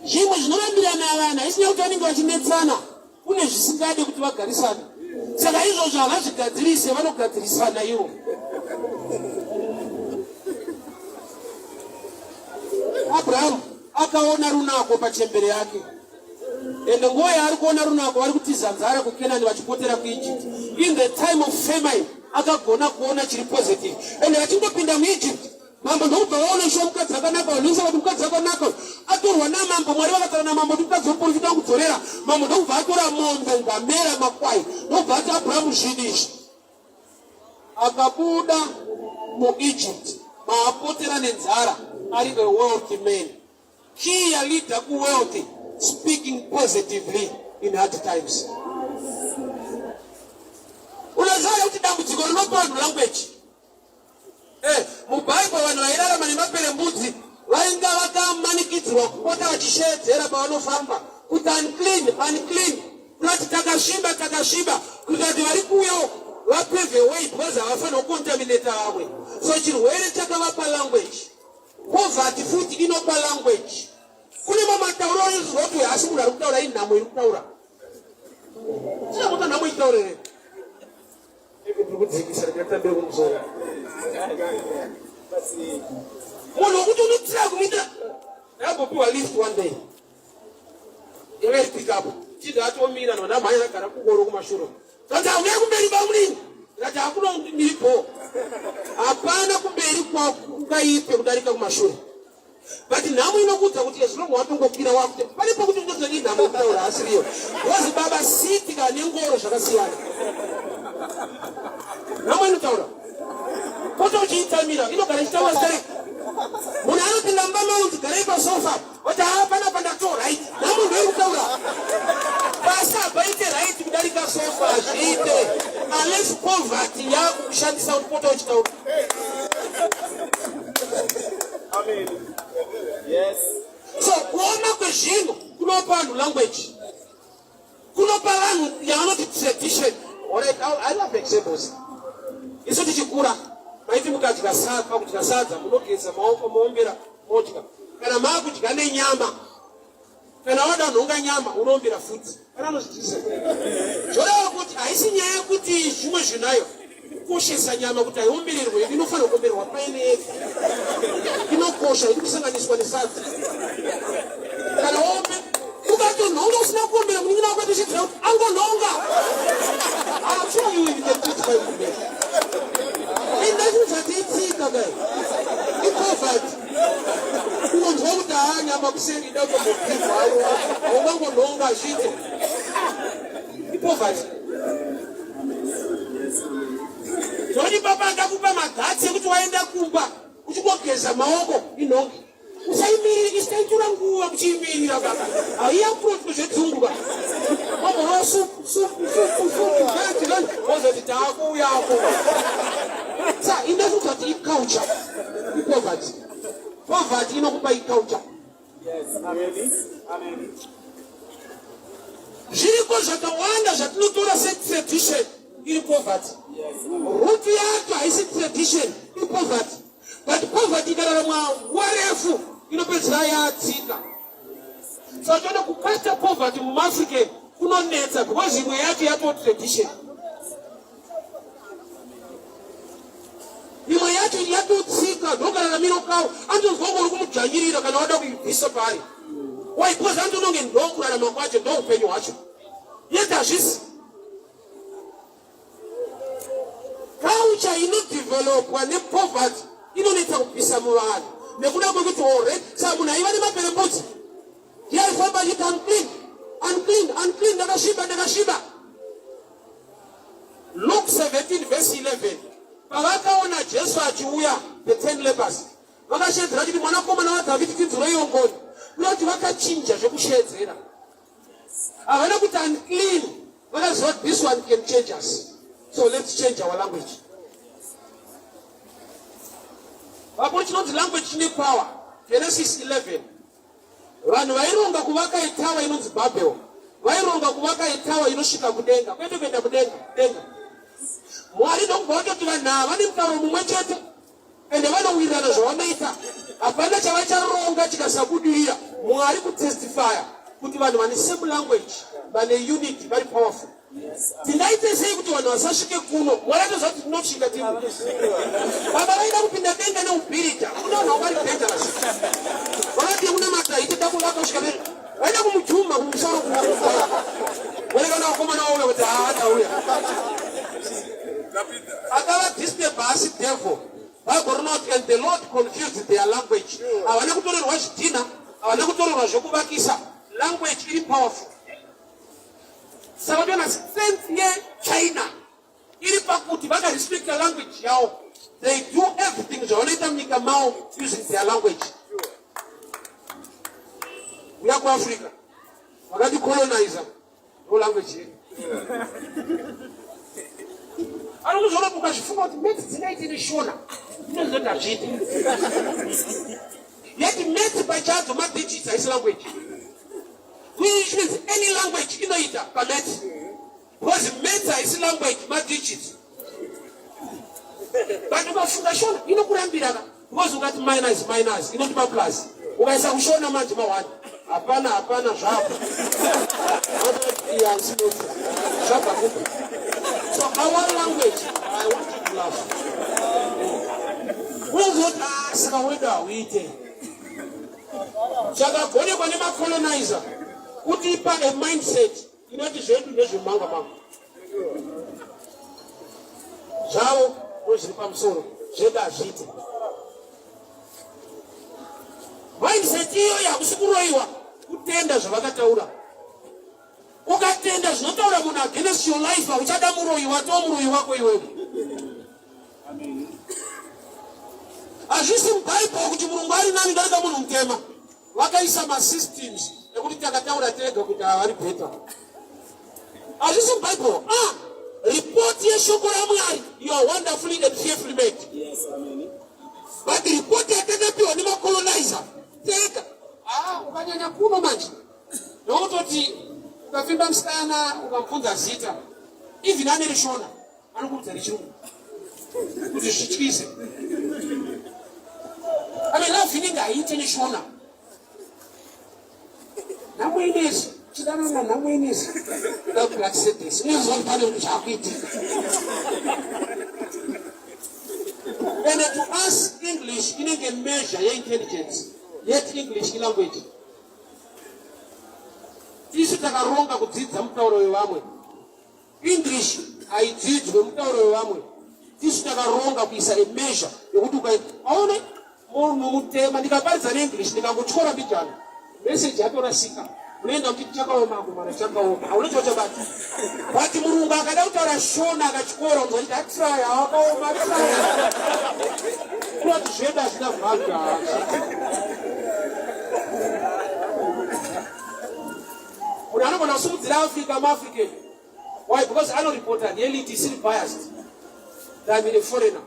Zvimwe zvinorambirana vanhu haisi nyaya kuti vanenge vachinetsana, kune zvisingade kuti vagarisane. Saka izvozvo havazvigadzirise, vanogadzirisana ivo. Abraham akaona runako pachembere yake ende nguva yaari kuona runako vari kutiza nzara kuKenani vachipotera kuEgypt. In the time of famine akagona kuona chiri positive, ende vachingopinda muEgypt mambo ndokubva vaona shuwa mukadzi akanaka. Vanhu vese vati mukadzi akanaka atorwa namambo. Mwari vakataura namambo kuti mukadzi wemuprofita wakudzorera. Mambo ndokubva atora mombe, ngamera, makwai, ndokubva ati Abrahamu zvinhu izvi. Akabuda muEgypt maapotera nenzara ari a wealthy man. Key yaleader kuwealthy, speaking positively in hard times. Unoziva kuti dambudziko rinopa vanhu language. MuBhaibheri vanhu vairarama nemaperembudzi vainga vakamanikidzirwa kupota vachisheedzera pavanofamba kuti unclean, unclean, kuti takasviba, takasviba, kuita kuti vari kuuya uku vapave way because havafanira kucontaminata vamwe. So chirwere chakavapa language. Poverty futi inopa language. Kune mamwe matauro anozwa kuti haasi munhu ari kutaura, inhamo iri kutaura. Tinokuta nhamo itaurere. Munhu wekuti unotira kumuita ndakambopiwa lift one day yanga iri pick up chidha atomira nondamhanya ndagara kungoro kumashure zvanzi auya kumberi bamunini ndikati hakuna ndiripo hapana kumberi kwakungaipe kudarika kumashure. But nhamo inokuudza kuti as long watongokwira wakuti pane pekuti unotozi inhamo yekutaura asiriyo because baba siti kana nengoro zvakasiyana. Nhamo inotaura pota uchiitsamira inogara ichitaura zita munhu anopinda mumba maunzi garai pasofa oti haa panapa ndato right. Nhamo ndoiri. Amen. Yes. So kuoma kwezvinhu kunopa vanhu language, kunopa vanhu yavanoti tradition. Alright, I love examples. Isu tichikura maiti mukadya sadza, pakudya sadza munogeza maoko, moombera, modya. Kana maakudya nenyama, kana wada nhonga nyama unoombera futi. Kana anozvidzivisa zvoreva kuti haisi nyaya yekuti zvimwe zvinayo kukoshesa nyama kuti haiombererwe, inofanira kuombererwa paine yega, inokosha iri kusanganiswa nesadza. Kana waombe ukatonhonga usina kuombera, munin'ina wako atochidzira kuti angonhonga. I'm sure you can teach my kumbera. Indachiudza tiitsika kai ipoverty kunonzwa kuti haa, nyama kuseri ida kutombopihwa, aiwa, haungangonhonga zviite, ipoverty. Zvokuti baba ndakupa maguts ekuti waenda kumba uchingogeza maoko inhongi, usaimiriri, isaitora nguva kuchiimirira baba, haiapproachwe zvedzungu ba wamborova supu supu supu supu, wozoti taakuuyako. Sa indakuudza kuti iculture, ipoverty. Poverty inokupa iculture. Yes. Amen. Amen. Zviriko zvakawanda zvatinotora setradition iri poverty. Root yacho haisi tradition, ipoverty. But poverty ikararamwa nguva refu inopedzisira yatsika. Saka toda kukasta poverty mumaAfrican kunonetsa because imwe yacho yato tradition, imwe yacho yatotsika, ndokararamiro kawo. Antonzwa uri kumudzvanyirira kana wada kuibvisa paari. Why? Because antononge ndokurarama kwacho, ndoupenyu hwacho. Yet hazvisi culture inodevelopwa nepoverty, inonetsa kubvisa muvanhu nekuda kwekuti already. Saka munhu aiva nemaperembudzi ndiye aifamba achiti, "Unclean, unclean, unclean, ndakasviba, ndakasviba." Luke 17 verse 11, pavakaona Jesu achiuya, the 10 lepers vakashedzera chiti, "Mwanakomana waDhavhidi, tinzwireiwo ngoni." Kuda kuti vakachinja zvekushedzera, havana kuti unclean. Vakaziva kuti this one can change us, so let's change our language. Vapo chinonzi language chine power. Genesis 11, vanhu vaironga kuvaka itower inonzi Babel. Vaironga kuvaka itower inosvika kudenga, kwete kuenda kudenga denga. Mwari ndokubva vatoti vanhu ava vane mutauro mumwe chete ende vanowirirana zvavanoita, hapana chavacharonga chikasabudirira. Mwari kutestifya kuti vanhu vane same language, vane unity, vari powerful. Tingaite sei kuti vanhu vasasvike kuno? Mwari atoziva kuti tinosvika tiri baba. Vaida kupinda denga neubhirija. Kuna vanhu vari dangerous, vakati kunamata itoda kuvaka kusvika vaida kumujuma kumusoro. Kuonekana vakomana vauya kuti haa, tauya. Akava disturb asi devil. Bible rinoti, "And the Lord confused their language." Havana kutorerwa zvidhina, havana kutorerwa zvekuvakisa. Language iri powerful. Saka toona strength yeChina iri pakuti vakarespecta language yavo. They do everything zvavanoita munyika mavo using their language. Uya kuAfrica, vakaticolonizer, no language yedu. Anokuzoona ukazvifunga kuti maths dzingaite neShona, inozoti hazviite. Yet maths pachadzo madigits, haisi language, which means any language inoita pamaths because maths haisi language, madigits. But ukafunga Shona inokurambira ka, because ukati minus minus inoti maplus. Ukaisa kuShona manje ma1 hapana, hapana zvapo zvabva kupi. So our language, I want you to laugh. Unozoti, "Ah, saka wedu hauite." Chakagonekwa nemacolonizer kutipa a mindset inoti zvedu ndezvemumanga manga, zvavo ndozviri pamusoro, zvedu hazviite. Mindset iyoyo hakusi kuroyiwa, kutenda zvavakataura. Ukatenda zvinotaura munhu against your life, hauchada muroyi, watoo muroyi wako iwewe. Hazvisi mubhaibheri kuti murungu ari nani darika munhu mutema. Vakaisa masystems ekuti takataura tega kuti havari better. Hazvisi mubhaibheri. Ah, ripoti yeshoko raMwari, you are wonderfully and fearfully made. Yes, amen. But ripoti yatakapiwa nemacolonizer Ukapfimba musikana ukamubvunza zita, even ane rishona anokuudza rechirungu kuti zvityise. I mean, love inenge haiite neshona. Nhamo inezi chidanana nhamo inezi black sedesi unoziva kuti pane kuti zvakuitika. And to us English inenge measure yeintelligence, yet English ilanguage. Tisu takaronga kudzidza mutauro wevamwe. English haidzidzwe mutauro wevamwe. Tisu takaronga kuisa a measure yekuti ukai aone munhu mutema ndikaparidza neEnglish ndikangotyora mbijana message yatorasika unoenda kuti chakaoma kumana chakaoma hauna chauchabata but murungu akada kutaura shona akatyora unzwa kuti atraya akaoma atraya unoti zvedu hazvina value munhu anogona kusimudzira Africa muAfrican. Why? Because anoripota reality isiri biased than a foreigner.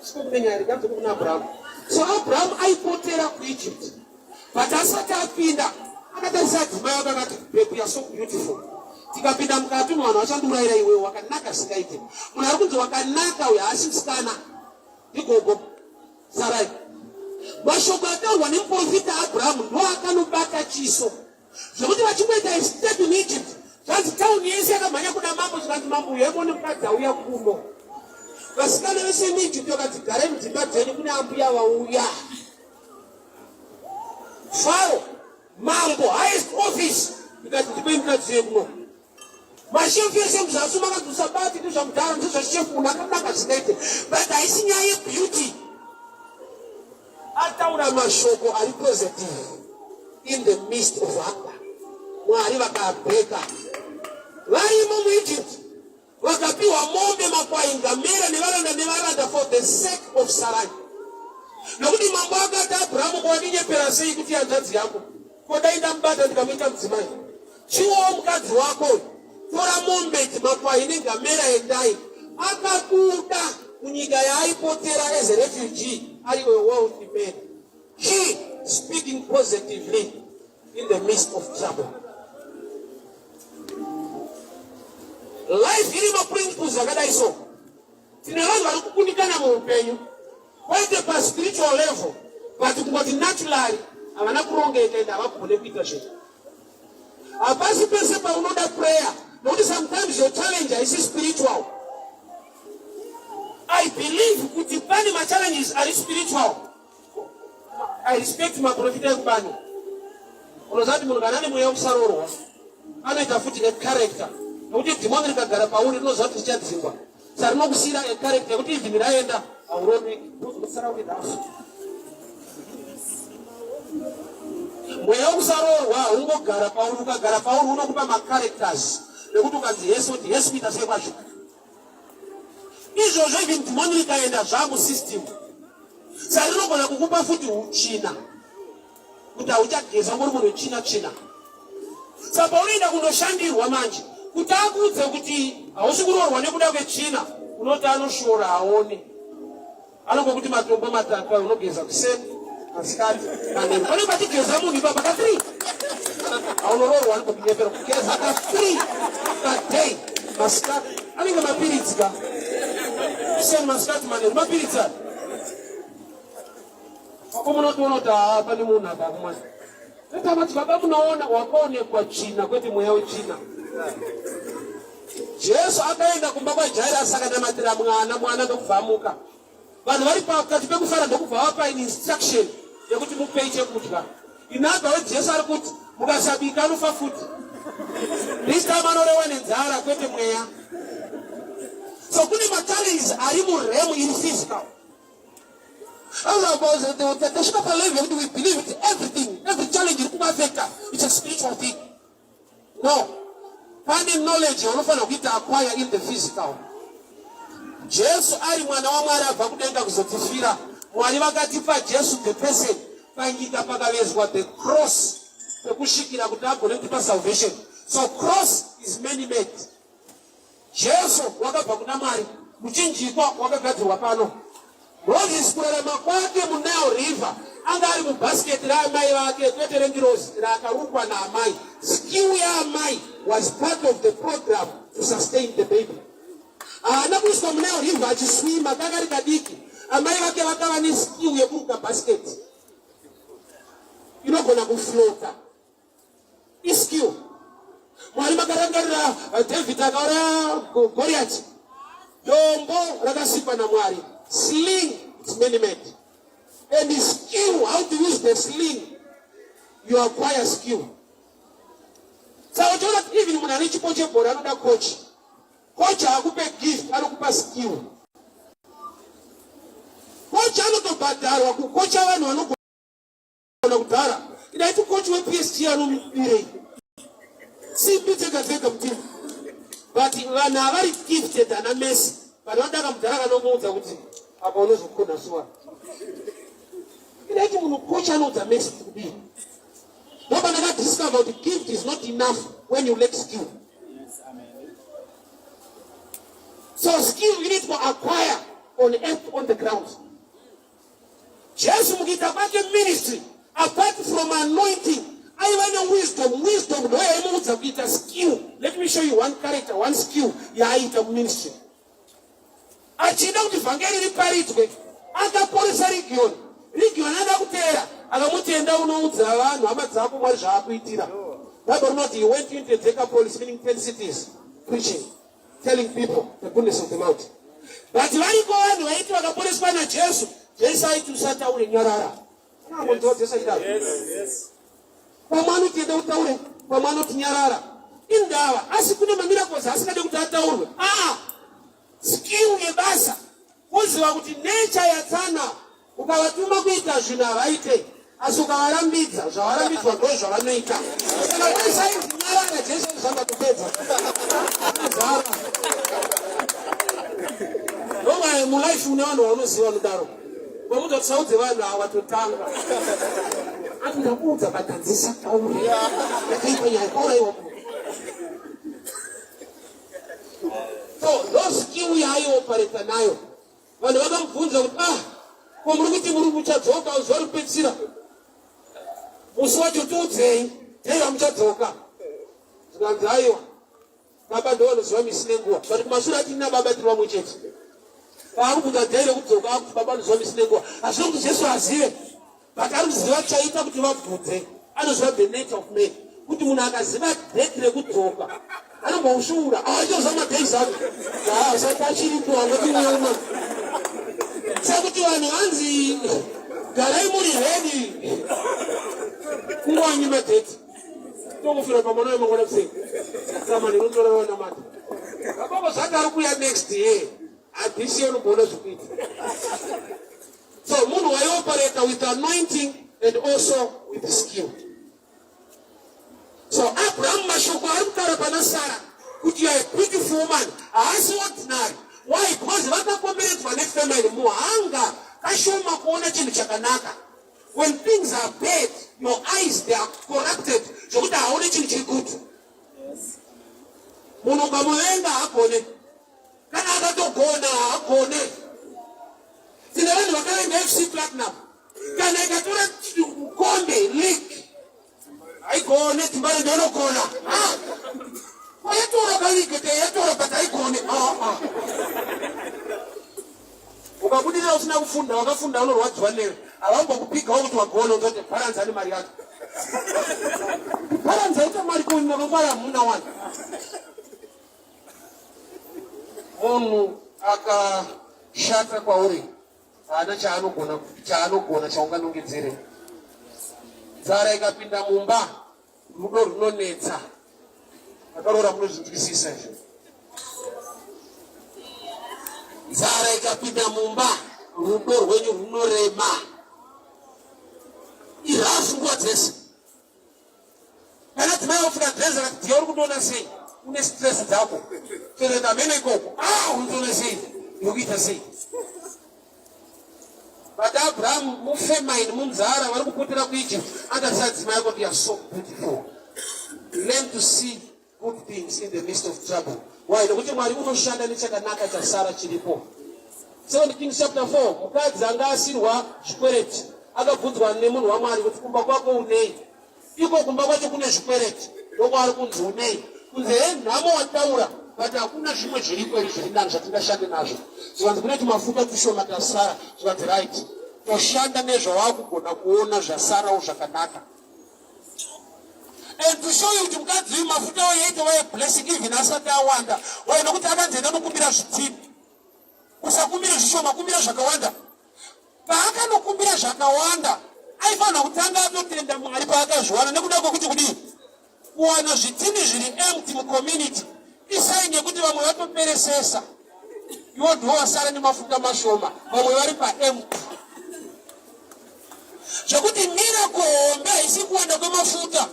Sikokumenyaya rekanzi kuna Abraham. So Abraham aipotera kuEgypt but asati apinda akatarisa adzimai wake akati babe you are so beautiful tikapinda mukati umu vanhu vachandiurayira iwe wakanaka zvingaite munhu ari kunzi wakanaka uyo haasi musikana ndigogo Sarai. Mashoko ataurwa nemuprofita Abrahamu ndoakanobata chiso zvekuti vachingoita a step in Egypt zvanzi tauni yese yakamhanya kuna mambo zvikanzi mambo uyo emone mukadzi auya kuno. Vasikana vese muEgypt vakanzi garai mudzimba dzenyu kune ambuya vauya. Faro mambo highest office ikati ndipei mukadzi yekuno. Mashefu ese muzasi makanzi usabati ndezvamudhara ndezvashefu munhu akanaka zvingaite but haisi nyaya yebeauty. Ataura mashoko ari positive in the midst of hunger. Mwari vakaabheka varimo muEgypt vakapiwa mombe, makwai, ngamera nevaranda nevaranda for the sake of Sarai. Nokuti mambo akati Abrahamu, ko wandinyepera sei kuti hanzvadzi yako? Ko dai ndamubata ndikamuita mudzimai. Chiwowo mukadzi wako uyu, tora mombe idzi, makwai nengamera, endai. Akabuda munyika yaaipotera as a refugee ari a wealthy man. He speaking positively in the midst of trouble. Life iri maprinciples akadai so. Tine vanhu vari kukundikana muupenyu kwete paspiritual level but kungoti naturally havana kurongeka ende havagone kuita zvinhu. Hapasi pese paunoda prayer nokuti sometimes your challenge haisi spiritual. I believe kuti pane machallenges ari spiritual. I respect maprofita ekubani. Unoziva kuti munhu kana ane mweya wekusarorwa anoita futi a character nokuti dhimoni rikagara pauri rinoziva kuti richadzingwa saka rinokusiyira a character yekuti even raenda haurorwi unozosara uri rafu. Mweya wekusarorwa haungogara pauri, ukagara pauri unokupa macharacters nekuti ukanzi hesi oti hesi kuita sei kwacho izvozvo even dhimoni rikaenda zvamusystem saka rinogona kukupa futi hutsvina kuti hauchageza ungori munhu wetsvina tsvina saka paunoenda kundoshandirwa manje kuti akuudze kuti hausi kuroorwa nekuda kwetsvina unoti anoshora aone anongokuti matombo matatu ayo unogeza kuseni masikati manheru pane pachigeza munhu ipapa ka 3 aunoroorwa anongokunyepera kugeza ka 3 paday masikati anenge mapiritsi ka kuseni masikati manheru mapiritsi ayo apo munotoona kuti haa pane munhu apa akumwana Saka madzibaba munoona wakaonekwa tsvina kwete mweya wetsvina. Jesu akaenda kumba kwaJairasi akanamatira mwana, mwana ndokubva amuka. Vanhu vari pakati pekufara ndokubva vapa an instruction yekuti mupei chekudya. In other words, Jesu ari kuti mukasabika anofa futi. This time anorewa nenzara kwete mweya. So kune machallenges ari muremu iri physical. Tasvika palevel yekuti we believe kuti everything, every challenge iri kumaffecta it's a spiritual thing. No, pane knowledge yaunofanira kuita acquire in the physical. Jesu ari mwana waMwari abva kudenga kuzotifira. Mwari vakatipa Jesu the person panyika pakavezwa the cross pekusvikira kuti agone kutipa salvation. So cross is many made. Jesu wakabva kuna Mwari, muchinjikwa wakagadzirwa pano. Moses kurarama kwake muNile River anga ari mubhasiketi raamai vake kwete rengirozi raakarukwa naamai. Skill yaamai was part of the program to sustain the baby. Haana kuiswa muNile River achiswima, kanga kari kadiki. Amai vake vakava neskill yekuruka basket inogona kuflota. Iskill. Mwari makarangarira David akauraya Goliath. Dombo rakasikwa naMwari. Sling, it's man made. And the skill, how to use the sling, you acquire skill. Saka uchiona kuti even munhu ane chipo chebhora anoda coach. Coach haakupe gift, anokupa skill. Coach anotobhadharwa kukocha vanhu vanogona kudhara. Idaiti coach wePSG anomubirei simbi dzega dzega mutimu, but vanhu havari gifted ana Messi, vanhu vanoda kamudhara kanomuudza kuti apa unozokona suwa. Idaiti munhu coach anoudza Messi kuti kudii. Ndopa ndakadiscover kuti gift is not enough when you lack skill. So skill you need to acquire on earth, on the ground. Jesu mukuita kwake ministry, apart from anointing, aiva newisdom. Wisdom ndo yaimuudza kuita skill. Let me show you one character, one skill yaaiita muministry. Achida kuti vhangeri riparidzwe, akaporesa Region. Region ada kuteera, akamuti enda unoudza vanhu hama dzako Mwari zvaakuitira. Bible rinoti he went into Decapolis, meaning 10 cities, preaching, telling people the goodness of the Lord. But variko vanhu vaiti vakaporeswa naJesu, Jesu aiti usataure, nyarara. Anongonzwa Jesu achidaro. Yes. Pamwe anoti enda utaure, pamwe anoti nyarara. Indava, asi kune mamiracles asingade kuti ataurwe. Ah, skill yebasa, kuziva kuti nature yatsana, ukavatuma kuita zvinhu havaite, asi ukavarambidza zvavarambidzwa ndo zvavanoita. Saka Jesu ainzi nyarara, Jesu aizvamba kupedza zara. Ndomai mulife une vanhu vaunoziva vanodaro. Vamuudza kuti saudze vanhu ava totanga. Ati ndakuudza batanzisa taure. Ndakaipa nyaya kauraiwa munhu. So ndo skill yaaiopareta nayo. Vanhu vakamubvunza kuti ah, ko muri kuti muri muchadzoka zuva rekupedzisira? Musi wacho tiudzei, dei ramuchadzoka. Zvikanzi aiwa, baba ndo vanoziva misi nenguva. But kumashure ati nina baba tiri vamwe chete. Paakubvunza dei rekudzoka akuti baba vanoziva misi nenguva. Hazvina kuti Jesu azive, but ari kuziva chaita kuti vabvunze. Anoziva the nature of man, kuti munhu akaziva date rekudzoka anomboshuura achoziva madays ake asati achiripo angoti sekuti vanhu vanzi garai muri ready kungoanyi madate tongofira pamwana wemangwana kusei samani unotora vanamata ababa zvati ari kuuya next year hadisi unomboona zvekuita. So munhu waioperata with anointing and also with skill. So Abraham, mashoko ari kutaura pana Sara kuti you are a beautiful woman haasi ordinary. Why? Because vakakomberedzwa nefamine, muhanga kashoma kuona chinhu chakanaka. When things are bad, your eyes, they are corrupted zvokuti haone chinhu chiri good. Munhu ukamuvenga haagone, kana akatogona haagone. Tine vanhu vakavenga FC Platinum, kana ikatora mukombe league haigone, Timbare ndonogona. Yatora kaleague te yatora, but haigone. Ukabudirira usina kufunda, wakafunda unorwadziwa newe, havambokupigawo kuti wagona. Utoti bharanzi ane mari yake, bharanzi aita mari koni, makangwara hamuna wani. Munhu akashata kwauri haana chaanogona, chaanogona chaunganongedzere. Nzara ikapinda mumba, rudo runonetsa. Akaroora munozvinzwisisa izvo. Nzara ikapinda mumba, rudo rwenyu runorema, irafu nguva dzese. Kana dzimai wapfeka dress akati, "Dhiya, uri kundiona sei? Une stress dzako, toenda mheno ikoko." Ah, unondiona sei? Uri kuita sei? But Abraham mufamine, munzara, vari kupotera kuEgypt, akaisa adzimai ako kuti, "You are so beautiful." Learn to see good things in the midst of trouble. Why? Nokuti Mwari unoshanda nechakanaka chasara chiripo. 2 Kings chapter 4, mukadzi anga asirwa zvikwereti akabvunzwa nemunhu waMwari kuti, "Kumba kwako unei? Iko kumba kwacho kune zvikwereti." Ndokwaari kunzi unei? Kunzi he nhamo wataura but hakuna zvimwe zviriko here zviri nani zvatingashande nazvo. Zvikanzi kune tumafuta tushoma tasara. Zvikanzi right, toshanda nezvawakugona kuona zvasarawo zvakanaka. And to show you kuti mukadzi uyu mafuta ayo yaitova yeblessing even asati awanda. Why? Nokuti akanzi enda nokumbira zvitini. Usakumbire zvishoma, kumbira zvakawanda. Paakanokumbira zvakawanda, aifanira kutanga atotenda Mwari paakazviwana nekuda kwekuti kudii? Kuwana zvitini zviri empty mucommunity isaini yekuti vamwe vatoperesesa, iwo ndiwo wasara nemafuta mashoma, vamwe vari paempty. Zvekuti miracle hombe haisi kuwanda kwemafuta,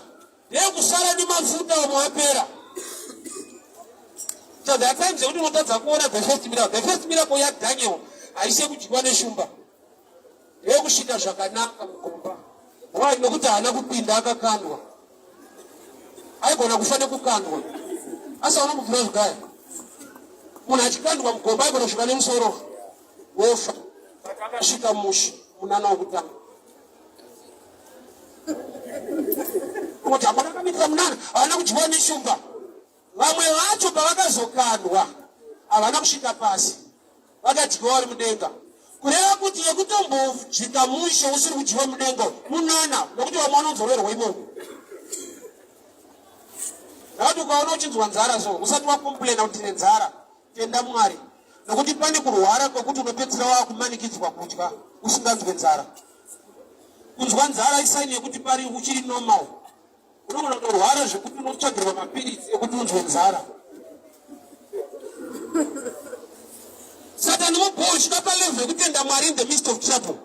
Ndeyekusara nemafuta vamwe vapera. So there are times yekuti unotadza kuona the first miracle. The first miracle yaDaniel haisi yekudyiwa neshumba. Ndeyekusvika zvakanaka mugomba. Why? Nokuti haana kupinda akakandwa. Aigona kufa nekukandwa. Asi hauna kubvira zvigaya. Munhu achikandwa mugomba aigona kusvika nemusoro wofa. But akasvika mushe munana wokutanga. Kuti hapana akamitira munana, havana kudyiwa neshumba. Vamwe vacho pavakazokandwa havana kusvika pasi, vakadyiwa vari mudenga. Kureva kuti yekutombojika mushe usiri kudyiwa mudenga munana, nokuti vamwe vanodzorerwa imomo. Ndakati ukaona uchinzwa nzara so usati wakomplena kuti ndine nzara, Tenda Mwari nokuti pane kurwara kwekuti unopedzisira wakumanikidzwa kudya usinganzwe nzara. Kunzwa nzara isaini yekuti pari uchiri normal. Unogona kutorwara zvekuti unotsvagirwa mapiritsi ekuti unzwe nzara. Satani mubhoo usvika palevel yekutenda Mwari in the midst of trouble.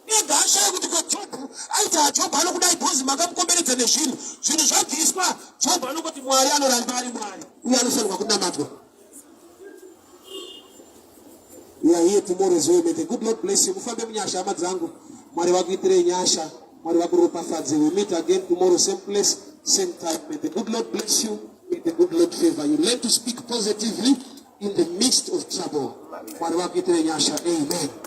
Ega ashaya kuti ko Jobhu aiti haJobhu anokudai bhozi makamukomberedza nezvinhu zvinhu zvabviswa. Jobhu anongoti Mwari anoramba ari Mwari uye anofanirwa kunamatwa. We are here tomorrow as well. May the good Lord bless you. Mufambe munyasha hama dzangu. Mwari vakuitirei nyasha. Mwari vakuropafadze. We meet again tomorrow same place, same time. May the good Lord bless you. May the good Lord favor you. Learn to speak positively in the midst of trouble. Mwari vakuitirei nyasha. Amen.